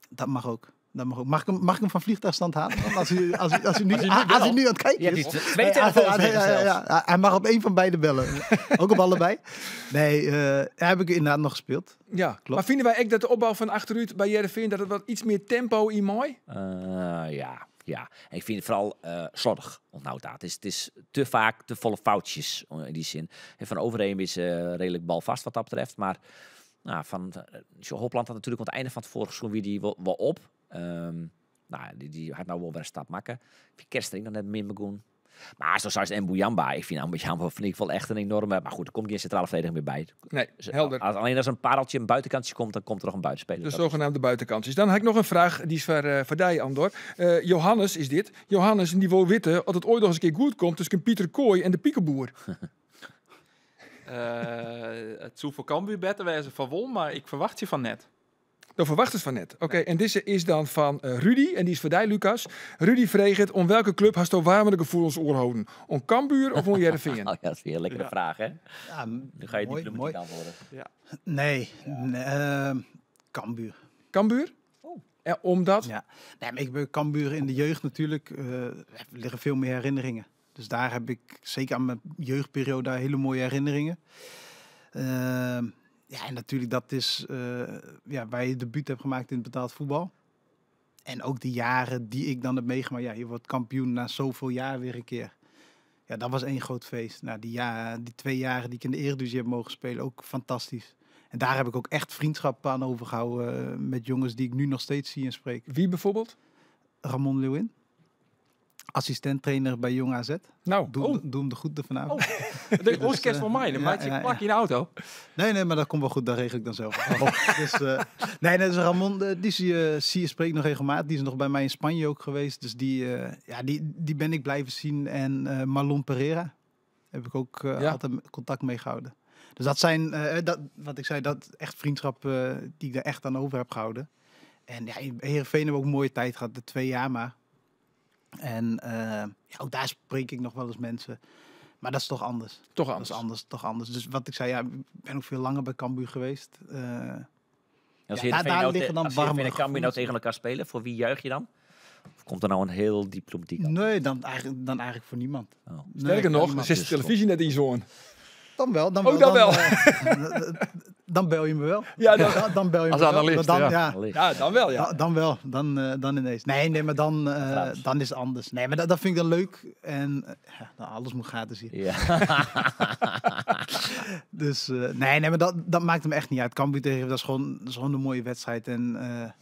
[SPEAKER 4] Dat mag ook. Dat mag ook. Mag ik hem van vliegtuigstand halen? Als hij nu aan het kijken is.
[SPEAKER 5] Ja, twee telefoons.
[SPEAKER 4] Hij mag op één van beide bellen. Ook op allebei. Nee, heb ik inderdaad nog gespeeld.
[SPEAKER 1] Ja, klopt. Maar vinden wij echt dat de opbouw van achteruit bij Heerenveen dat het wat iets meer tempo in mooi?
[SPEAKER 5] Ja. Ja, en ik vind het vooral slordig onthoud dat. Het is te vaak te volle foutjes in die zin. En Van Overeem is redelijk balvast wat dat betreft. Maar nou, van Hopland had natuurlijk aan het einde van het vorige seizoen weer die wel op. Die had nou wel weer een stap maken. Ik vind Kerstering nog net min begonnen. Maar zoals als Mbuyamba, ik vind Mbuyamba vind ik wel echt een enorme. Maar goed, er komt geen centrale verdediger meer bij.
[SPEAKER 1] Nee, helder.
[SPEAKER 5] Alleen als een pareltje een buitenkantje komt, dan komt er nog een buitenspeler.
[SPEAKER 1] De zogenaamde buitenkantjes. Dan heb ik nog een vraag, die is voor die, Andor. Johannes is dit. Johannes, en die wil weten dat het ooit nog eens een keer goed komt tussen Pieter Kooi en de Piekenboer.
[SPEAKER 2] It soe foar Cambuur better wêze fan wol, mar ik ferwachtsje fan net.
[SPEAKER 1] Do ferwachtest fan net. Oké, en dizze is dan fan Rudy en dy is foar dy, Lucas. Rudy freget, oan welke klup hasto waarmere gefoelens oerholden? Oan Cambuur of oan Hearrenfean?
[SPEAKER 5] Oh ja, dat is weer een lekkere vraag, hè?
[SPEAKER 4] Ja,
[SPEAKER 5] Nu ga je
[SPEAKER 4] mooi,
[SPEAKER 5] diplomatiek
[SPEAKER 4] mooi.
[SPEAKER 5] antwoorden.
[SPEAKER 2] Ja.
[SPEAKER 4] Nee, nee, Cambuur.
[SPEAKER 1] Cambuur?
[SPEAKER 5] Oh.
[SPEAKER 1] Ja, omdat?
[SPEAKER 4] Ja. Nee, maar ik ben Cambuur in de jeugd natuurlijk. Er liggen veel meer herinneringen. Dus daar heb ik zeker aan mijn jeugdperiode daar hele mooie herinneringen. Ja, en natuurlijk dat is ja, waar je debuut hebt gemaakt in het betaald voetbal. En ook de jaren die ik dan heb meegemaakt. Ja, je wordt kampioen na zoveel jaar weer een keer. Ja, dat was één groot feest. Nou, die 2 jaren die ik in de Eredivisie heb mogen spelen, ook fantastisch. En daar heb ik ook echt vriendschap aan overgehouden met jongens die ik nu nog steeds zie en spreek.
[SPEAKER 1] Wie bijvoorbeeld?
[SPEAKER 4] Ramon Leeuwin. Assistent-trainer bij Jong AZ.
[SPEAKER 1] Nou,
[SPEAKER 4] Doe hem de groeten vanavond.
[SPEAKER 2] Oh. De oorskest van mij, dan
[SPEAKER 4] ja,
[SPEAKER 2] maak je
[SPEAKER 4] ja,
[SPEAKER 2] plak
[SPEAKER 4] ja.
[SPEAKER 2] in de auto.
[SPEAKER 4] Nee, nee, maar dat komt wel goed. Dat regel ik dan zelf. Dus, nee, nee, dus Ramon, die zie je spreek nog regelmatig. Die is nog bij mij in Spanje ook geweest. Dus die ben ik blijven zien. En Marlon Pereira heb ik ook altijd contact mee gehouden. Dus dat zijn, dat, wat ik zei, dat echt vriendschap die ik daar echt aan over heb gehouden. En ja, in Heerenveen hebben we ook een mooie tijd gehad, de 2 jaar maar. En ja, ook daar spreek ik nog wel eens mensen. Maar dat is toch anders.
[SPEAKER 1] Toch
[SPEAKER 4] Dat is
[SPEAKER 1] anders.
[SPEAKER 4] anders, toch anders. Dus wat ik zei, ja, ik ben ook veel langer bij Cambuur geweest.
[SPEAKER 5] Als
[SPEAKER 4] Ja,
[SPEAKER 5] Heerenveen
[SPEAKER 4] daar
[SPEAKER 5] nou
[SPEAKER 4] liggen dan
[SPEAKER 5] als Heerenveen en
[SPEAKER 4] warmere
[SPEAKER 5] Cambuur nou
[SPEAKER 4] gevoelens.
[SPEAKER 5] tegen elkaar spelen, voor wie juich je dan? Of komt er nou een heel diplomatiek antwoord?
[SPEAKER 4] Nee, dan eigenlijk voor niemand.
[SPEAKER 5] Oh.
[SPEAKER 4] Nee,
[SPEAKER 1] Sterker nog,
[SPEAKER 4] niemand.
[SPEAKER 1] er zit de televisie net in zo'n.
[SPEAKER 4] Dan wel, dan
[SPEAKER 1] Oh,
[SPEAKER 4] wel.
[SPEAKER 1] dan wel.
[SPEAKER 4] Dan bel je me wel.
[SPEAKER 1] Ja, dan-
[SPEAKER 4] Dan bel je me
[SPEAKER 2] Als
[SPEAKER 4] wel.
[SPEAKER 2] analist,
[SPEAKER 4] Dan,
[SPEAKER 2] ja.
[SPEAKER 4] ja.
[SPEAKER 5] Analist.
[SPEAKER 1] Ja, dan wel, ja.
[SPEAKER 4] Dan wel. Dan ineens. Nee, nee, maar
[SPEAKER 5] Gratis.
[SPEAKER 4] dan is het anders. Nee, maar dat vind ik dan leuk. En ja, dan alles moet gratis hier.
[SPEAKER 5] Ja.
[SPEAKER 4] Dus nee, nee, maar dat maakt hem echt niet uit. Cambuur tegen, dat is gewoon een mooie wedstrijd. En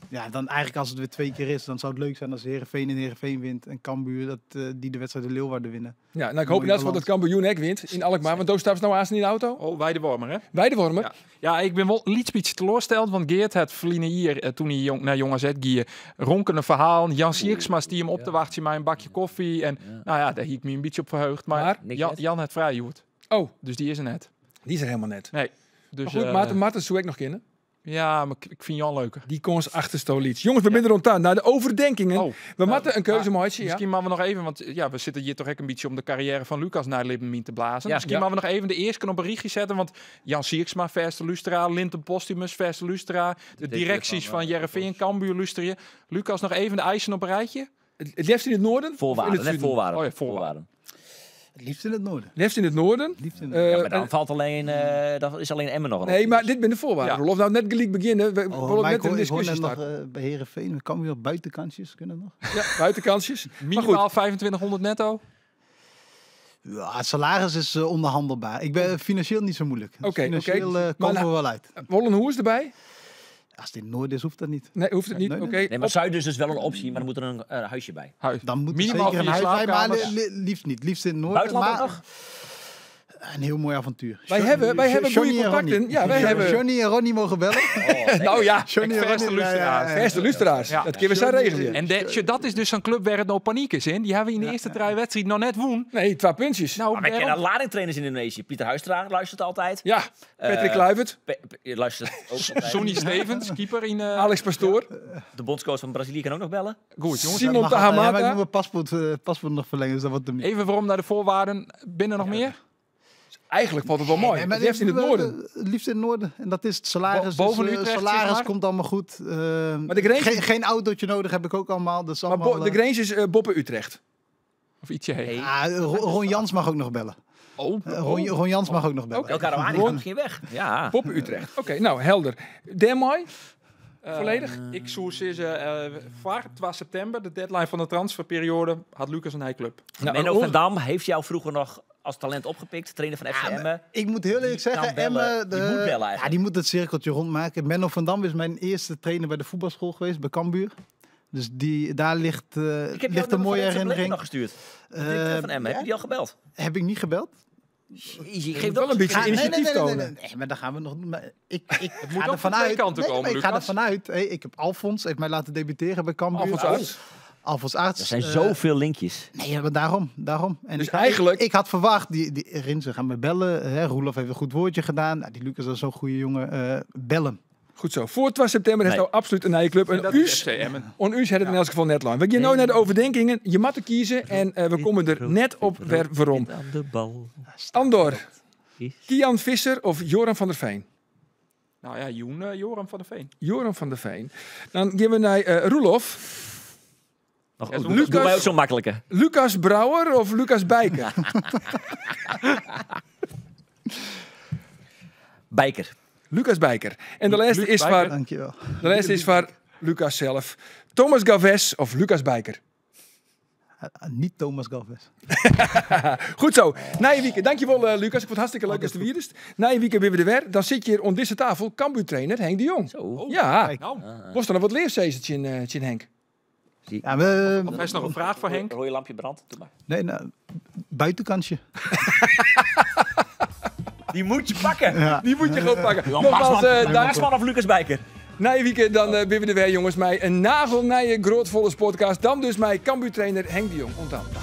[SPEAKER 4] ja, dan eigenlijk als het weer 2 keer is, dan zou het leuk zijn als Heerenveen in Heerenveen wint. En Cambuur dat die de wedstrijd in Leeuwarden winnen.
[SPEAKER 1] Ja, nou, ik hoop
[SPEAKER 4] Mooie
[SPEAKER 1] in elk geval dat
[SPEAKER 4] balans.
[SPEAKER 1] Cambuur Joen ek wint in Alkmaar. Want daar staat ze nou haast in de auto.
[SPEAKER 2] Oh, Weidewormer, hè?
[SPEAKER 1] Weidewormer.
[SPEAKER 2] Ja. Ja, ik ben wel iets beetje teleurgesteld, want Geert het verliezen hier, toen hij naar Jong AZ ging, ronkende verhaal. Jan Sierksma die hem op te wachten met een bakje koffie. En nou ja, daar hiek ik me een beetje op verheugd. Maar,
[SPEAKER 1] Maar?
[SPEAKER 5] Niks net.
[SPEAKER 2] Jan het vrij,
[SPEAKER 1] Oh.
[SPEAKER 2] Dus die is er net.
[SPEAKER 1] Die is er helemaal net.
[SPEAKER 2] Nee. Dus,
[SPEAKER 1] Maar goed, Maarten zou ik nog kennen.
[SPEAKER 2] Ja, maar ik vind Jan leuker.
[SPEAKER 1] Die kon achterstoliets. Jongens, we zijn er rond naar de overdenkingen.
[SPEAKER 2] Oh.
[SPEAKER 1] We moeten een keuze
[SPEAKER 2] Maar
[SPEAKER 1] maken. Ja.
[SPEAKER 2] Misschien maar we nog even, want ja, we zitten hier toch ook een beetje om de carrière van Lucas naar Lippenmien te blazen.
[SPEAKER 5] Ja.
[SPEAKER 2] Misschien
[SPEAKER 1] Ja.
[SPEAKER 2] maar we nog even de eerste op een richtje zetten, want Jan Sierksma, verste Lustra, Linton Postumus, verste Lustra, de directies
[SPEAKER 5] van,
[SPEAKER 2] van Heerenveen en Cambuur luister Lucas, nog even de eisen op een rijtje.
[SPEAKER 1] Het liefst in het noorden? Of in
[SPEAKER 5] Voorwaarden,
[SPEAKER 1] het
[SPEAKER 5] hè?
[SPEAKER 1] zuiden?
[SPEAKER 5] Voorwaarden.
[SPEAKER 2] Oh ja, voorwaarden.
[SPEAKER 4] Het liefst in het noorden.
[SPEAKER 1] Liefst in het noorden.
[SPEAKER 4] Het liefst in het
[SPEAKER 1] Eh,
[SPEAKER 5] Ja, maar dan
[SPEAKER 1] en-
[SPEAKER 5] valt alleen, dan is alleen Emmen nog een
[SPEAKER 1] nee,
[SPEAKER 5] optie.
[SPEAKER 1] maar dit zijn de voorwaarden.
[SPEAKER 2] Ja.
[SPEAKER 1] Rolf, nou net gelijk beginnen. We
[SPEAKER 4] Oh,
[SPEAKER 1] willen
[SPEAKER 4] maar
[SPEAKER 1] net
[SPEAKER 4] ik
[SPEAKER 1] een
[SPEAKER 4] hoor, ik hoor
[SPEAKER 1] discussie
[SPEAKER 4] net nog
[SPEAKER 1] starten.
[SPEAKER 4] bij Heerenveen. Kan weer buitenkansjes kunnen nog?
[SPEAKER 1] Ja, buitenkansjes. Maar
[SPEAKER 2] Minimaal
[SPEAKER 1] goed,
[SPEAKER 2] 2500 netto.
[SPEAKER 4] Ja, het salaris is onderhandelbaar. Ik ben financieel niet zo moeilijk. Dus
[SPEAKER 1] Oké,
[SPEAKER 4] financieel
[SPEAKER 1] oké.
[SPEAKER 4] komen
[SPEAKER 1] Maar
[SPEAKER 4] we
[SPEAKER 1] nou-
[SPEAKER 4] wel uit.
[SPEAKER 1] Wollen Hoers erbij?
[SPEAKER 4] Als het in het noorden is, hoeft dat niet.
[SPEAKER 1] Nee, hoeft het niet.
[SPEAKER 4] Nee, nee.
[SPEAKER 1] Oké.
[SPEAKER 5] Nee, maar Zuid is dus wel een optie, maar dan moet er een huisje bij.
[SPEAKER 2] Huis.
[SPEAKER 4] Dan moet er
[SPEAKER 2] Minimaal
[SPEAKER 4] zeker een
[SPEAKER 2] 4
[SPEAKER 4] huis bij, maar
[SPEAKER 2] slaapkamers.
[SPEAKER 4] liefst niet. Liefst in het noorden.
[SPEAKER 5] Buitenland
[SPEAKER 4] maar
[SPEAKER 5] ook nog?
[SPEAKER 4] Een heel mooi avontuur.
[SPEAKER 1] Wij hebben
[SPEAKER 4] Johnny
[SPEAKER 1] goede
[SPEAKER 4] en Ronnie.
[SPEAKER 1] contacten. Ja, wij hebben...
[SPEAKER 4] Johnny en Ronnie mogen bellen.
[SPEAKER 5] Oh,
[SPEAKER 1] Nou ja,
[SPEAKER 4] Johnny en
[SPEAKER 2] verste
[SPEAKER 4] Ronnie, ja,
[SPEAKER 2] luisteraars.
[SPEAKER 4] ja, ja.
[SPEAKER 1] verste luisteraars.
[SPEAKER 2] Ja.
[SPEAKER 1] Dat kunnen we zo regelen.
[SPEAKER 2] En dat is dus zo'n club waar het nou paniek is in. Die hebben we in de eerste drie wedstrijd nog net woen.
[SPEAKER 1] Nee, 2 puntjes.
[SPEAKER 2] Nou,
[SPEAKER 5] Maar wij
[SPEAKER 2] daarom-
[SPEAKER 5] kennen ladingtrainers in Indonesië. Pieter Huistra luistert altijd.
[SPEAKER 1] Ja, Patrick Kluivert,
[SPEAKER 5] Luistert ook altijd.
[SPEAKER 2] Sonny Stevens, keeper in...
[SPEAKER 1] Alex Pastoor,
[SPEAKER 5] De bondscoach van Brazilië kan ook nog bellen.
[SPEAKER 2] Goed, jongens.
[SPEAKER 1] Simon
[SPEAKER 4] Dat mag altijd. Ja, maar ik
[SPEAKER 1] Tahamata.
[SPEAKER 4] moet mijn paspoort nog verlengen, dus dat wordt hem niet.
[SPEAKER 2] Even waarom naar de voorwaarden. Binnen nog meer?
[SPEAKER 1] Eigenlijk valt het wel mooi.
[SPEAKER 4] Nee, maar
[SPEAKER 1] Het liefst in het noorden.
[SPEAKER 4] Het liefst in het noorden. En dat is het salaris.
[SPEAKER 2] Boven
[SPEAKER 4] dus,
[SPEAKER 2] Utrecht,
[SPEAKER 4] salaris
[SPEAKER 2] zeg maar?
[SPEAKER 4] komt allemaal goed.
[SPEAKER 1] Maar de grens-
[SPEAKER 4] geen autootje nodig heb ik ook allemaal. Dat is
[SPEAKER 1] Maar
[SPEAKER 4] allemaal
[SPEAKER 1] de grens is Boppen Utrecht.
[SPEAKER 2] Of ietsje heen.
[SPEAKER 5] Hey.
[SPEAKER 4] Ah, Ron Jans mag ook nog bellen.
[SPEAKER 2] Oh,
[SPEAKER 4] Ron Jans mag ook nog bellen.
[SPEAKER 1] Oké.
[SPEAKER 5] El Karouani
[SPEAKER 1] Ron-
[SPEAKER 5] gaat misschien weg. Ja.
[SPEAKER 1] Boppen Utrecht. Oké, nou helder. Dermoy, volledig?
[SPEAKER 2] Ik zoek ze VAR, 12 september, de deadline van de transferperiode, had Lucas een club.
[SPEAKER 1] Nou,
[SPEAKER 5] Menno
[SPEAKER 1] on-
[SPEAKER 5] van Dam heeft jou vroeger nog als talent opgepikt, trainer van FC Emmen.
[SPEAKER 4] Ik moet heel eerlijk
[SPEAKER 5] Die
[SPEAKER 4] zeggen,
[SPEAKER 5] kan bellen.
[SPEAKER 4] Emmen,
[SPEAKER 5] Die moet bellen eigenlijk.
[SPEAKER 4] Ja, die moet het cirkeltje rondmaken. Menno van Dam is mijn eerste trainer bij de voetbalschool geweest, bij Cambuur. Dus daar ligt,
[SPEAKER 5] Ik heb jou
[SPEAKER 4] ligt een mooie herinnering.
[SPEAKER 5] nog gestuurd. De directeur van Emmen, heb je die al gebeld?
[SPEAKER 4] Heb ik niet gebeld?
[SPEAKER 5] Jezus, geef
[SPEAKER 1] wel
[SPEAKER 5] dat
[SPEAKER 1] een beetje
[SPEAKER 4] Ja,
[SPEAKER 1] initiatief
[SPEAKER 4] nee,
[SPEAKER 1] tonen.
[SPEAKER 4] nee, maar daar gaan we nog. Maar ik
[SPEAKER 2] moet
[SPEAKER 4] ga
[SPEAKER 2] ook
[SPEAKER 4] ervan
[SPEAKER 2] van twee
[SPEAKER 4] uit.
[SPEAKER 2] kanten
[SPEAKER 4] Nee,
[SPEAKER 2] komen,
[SPEAKER 4] maar ik ga
[SPEAKER 2] Lucas.
[SPEAKER 4] ervan uit. Hey, ik heb Alfons heeft mij laten debuteren bij Cambuur.
[SPEAKER 1] Alfons Arts.
[SPEAKER 4] Alfons Arts.
[SPEAKER 5] Er zijn zoveel linkjes.
[SPEAKER 4] Nee, maar daarom, daarom. En
[SPEAKER 1] Dus
[SPEAKER 4] ik, had-
[SPEAKER 1] eigenlijk-
[SPEAKER 4] Ik, had verwacht, die Rinze gaan me bellen. Hè, Roelof heeft een goed woordje gedaan. Nou, die Lucas is zo'n goede jongen. Bel hem.
[SPEAKER 1] Goed zo. Voor 12 september heeft
[SPEAKER 5] Nee.
[SPEAKER 1] nou absoluut een nieuwe club. En
[SPEAKER 2] Dat is
[SPEAKER 1] Uus,
[SPEAKER 2] FC Emmen.
[SPEAKER 1] on Uus had het in elk geval net lang. We gaan nu naar de overdenkingen. Je moet er kiezen en we komen er net op weer waarom.
[SPEAKER 5] Aan de bal.
[SPEAKER 1] Andor, Kian Visser of Joran van der Veen?
[SPEAKER 2] Nou ja, Joen, Joram van der Veen.
[SPEAKER 1] Joran van der Veen. Dan gaan we naar Roelof.
[SPEAKER 5] Nog,
[SPEAKER 2] Ja,
[SPEAKER 5] oh,
[SPEAKER 2] doe-
[SPEAKER 5] doe
[SPEAKER 1] Lucas-
[SPEAKER 5] mij ook zo'n makkelijke.
[SPEAKER 1] Lucas Brouwer of Lucas Bijker?
[SPEAKER 5] Bijker.
[SPEAKER 1] Lucas Bijker. En de laatste
[SPEAKER 2] Luc
[SPEAKER 1] is
[SPEAKER 2] Bijker.
[SPEAKER 1] voor,
[SPEAKER 4] Dankjewel.
[SPEAKER 1] de laatste is voor Lucas zelf. Thomas Galvez of Lucas Bijker?
[SPEAKER 4] Niet Thomas Galvez.
[SPEAKER 1] Goed zo. Na je weekend. Dankjewel Lucas. Ik vond het hartstikke leuk als de hier is. Na je weekend weer weer de weer. Dan zit je hier onder deze tafel Cambuur trainer Henk de Jong.
[SPEAKER 5] Zo.
[SPEAKER 1] Ja.
[SPEAKER 4] Kijk.
[SPEAKER 2] Nou,
[SPEAKER 1] Was er nog wat leerzeezertje in, in Henk?
[SPEAKER 4] Ja, we,
[SPEAKER 2] of is nog een vraag voor Henk?
[SPEAKER 5] Rode lampje brandt. Doe maar.
[SPEAKER 4] nee, nou, buitenkantje.
[SPEAKER 5] Die moet je pakken.
[SPEAKER 4] Ja.
[SPEAKER 1] Die moet je gewoon pakken.
[SPEAKER 5] Jan
[SPEAKER 1] Nogmaals,
[SPEAKER 5] Pasman,
[SPEAKER 1] dank.
[SPEAKER 5] Pasman of Lucas Bijker.
[SPEAKER 1] Na je weekend dan ben we er weer, jongens. Mij een nagelnije grootvolle podcast. Dan dus mij Cambuur trainer Henk de Jong. Onthoud. Dag.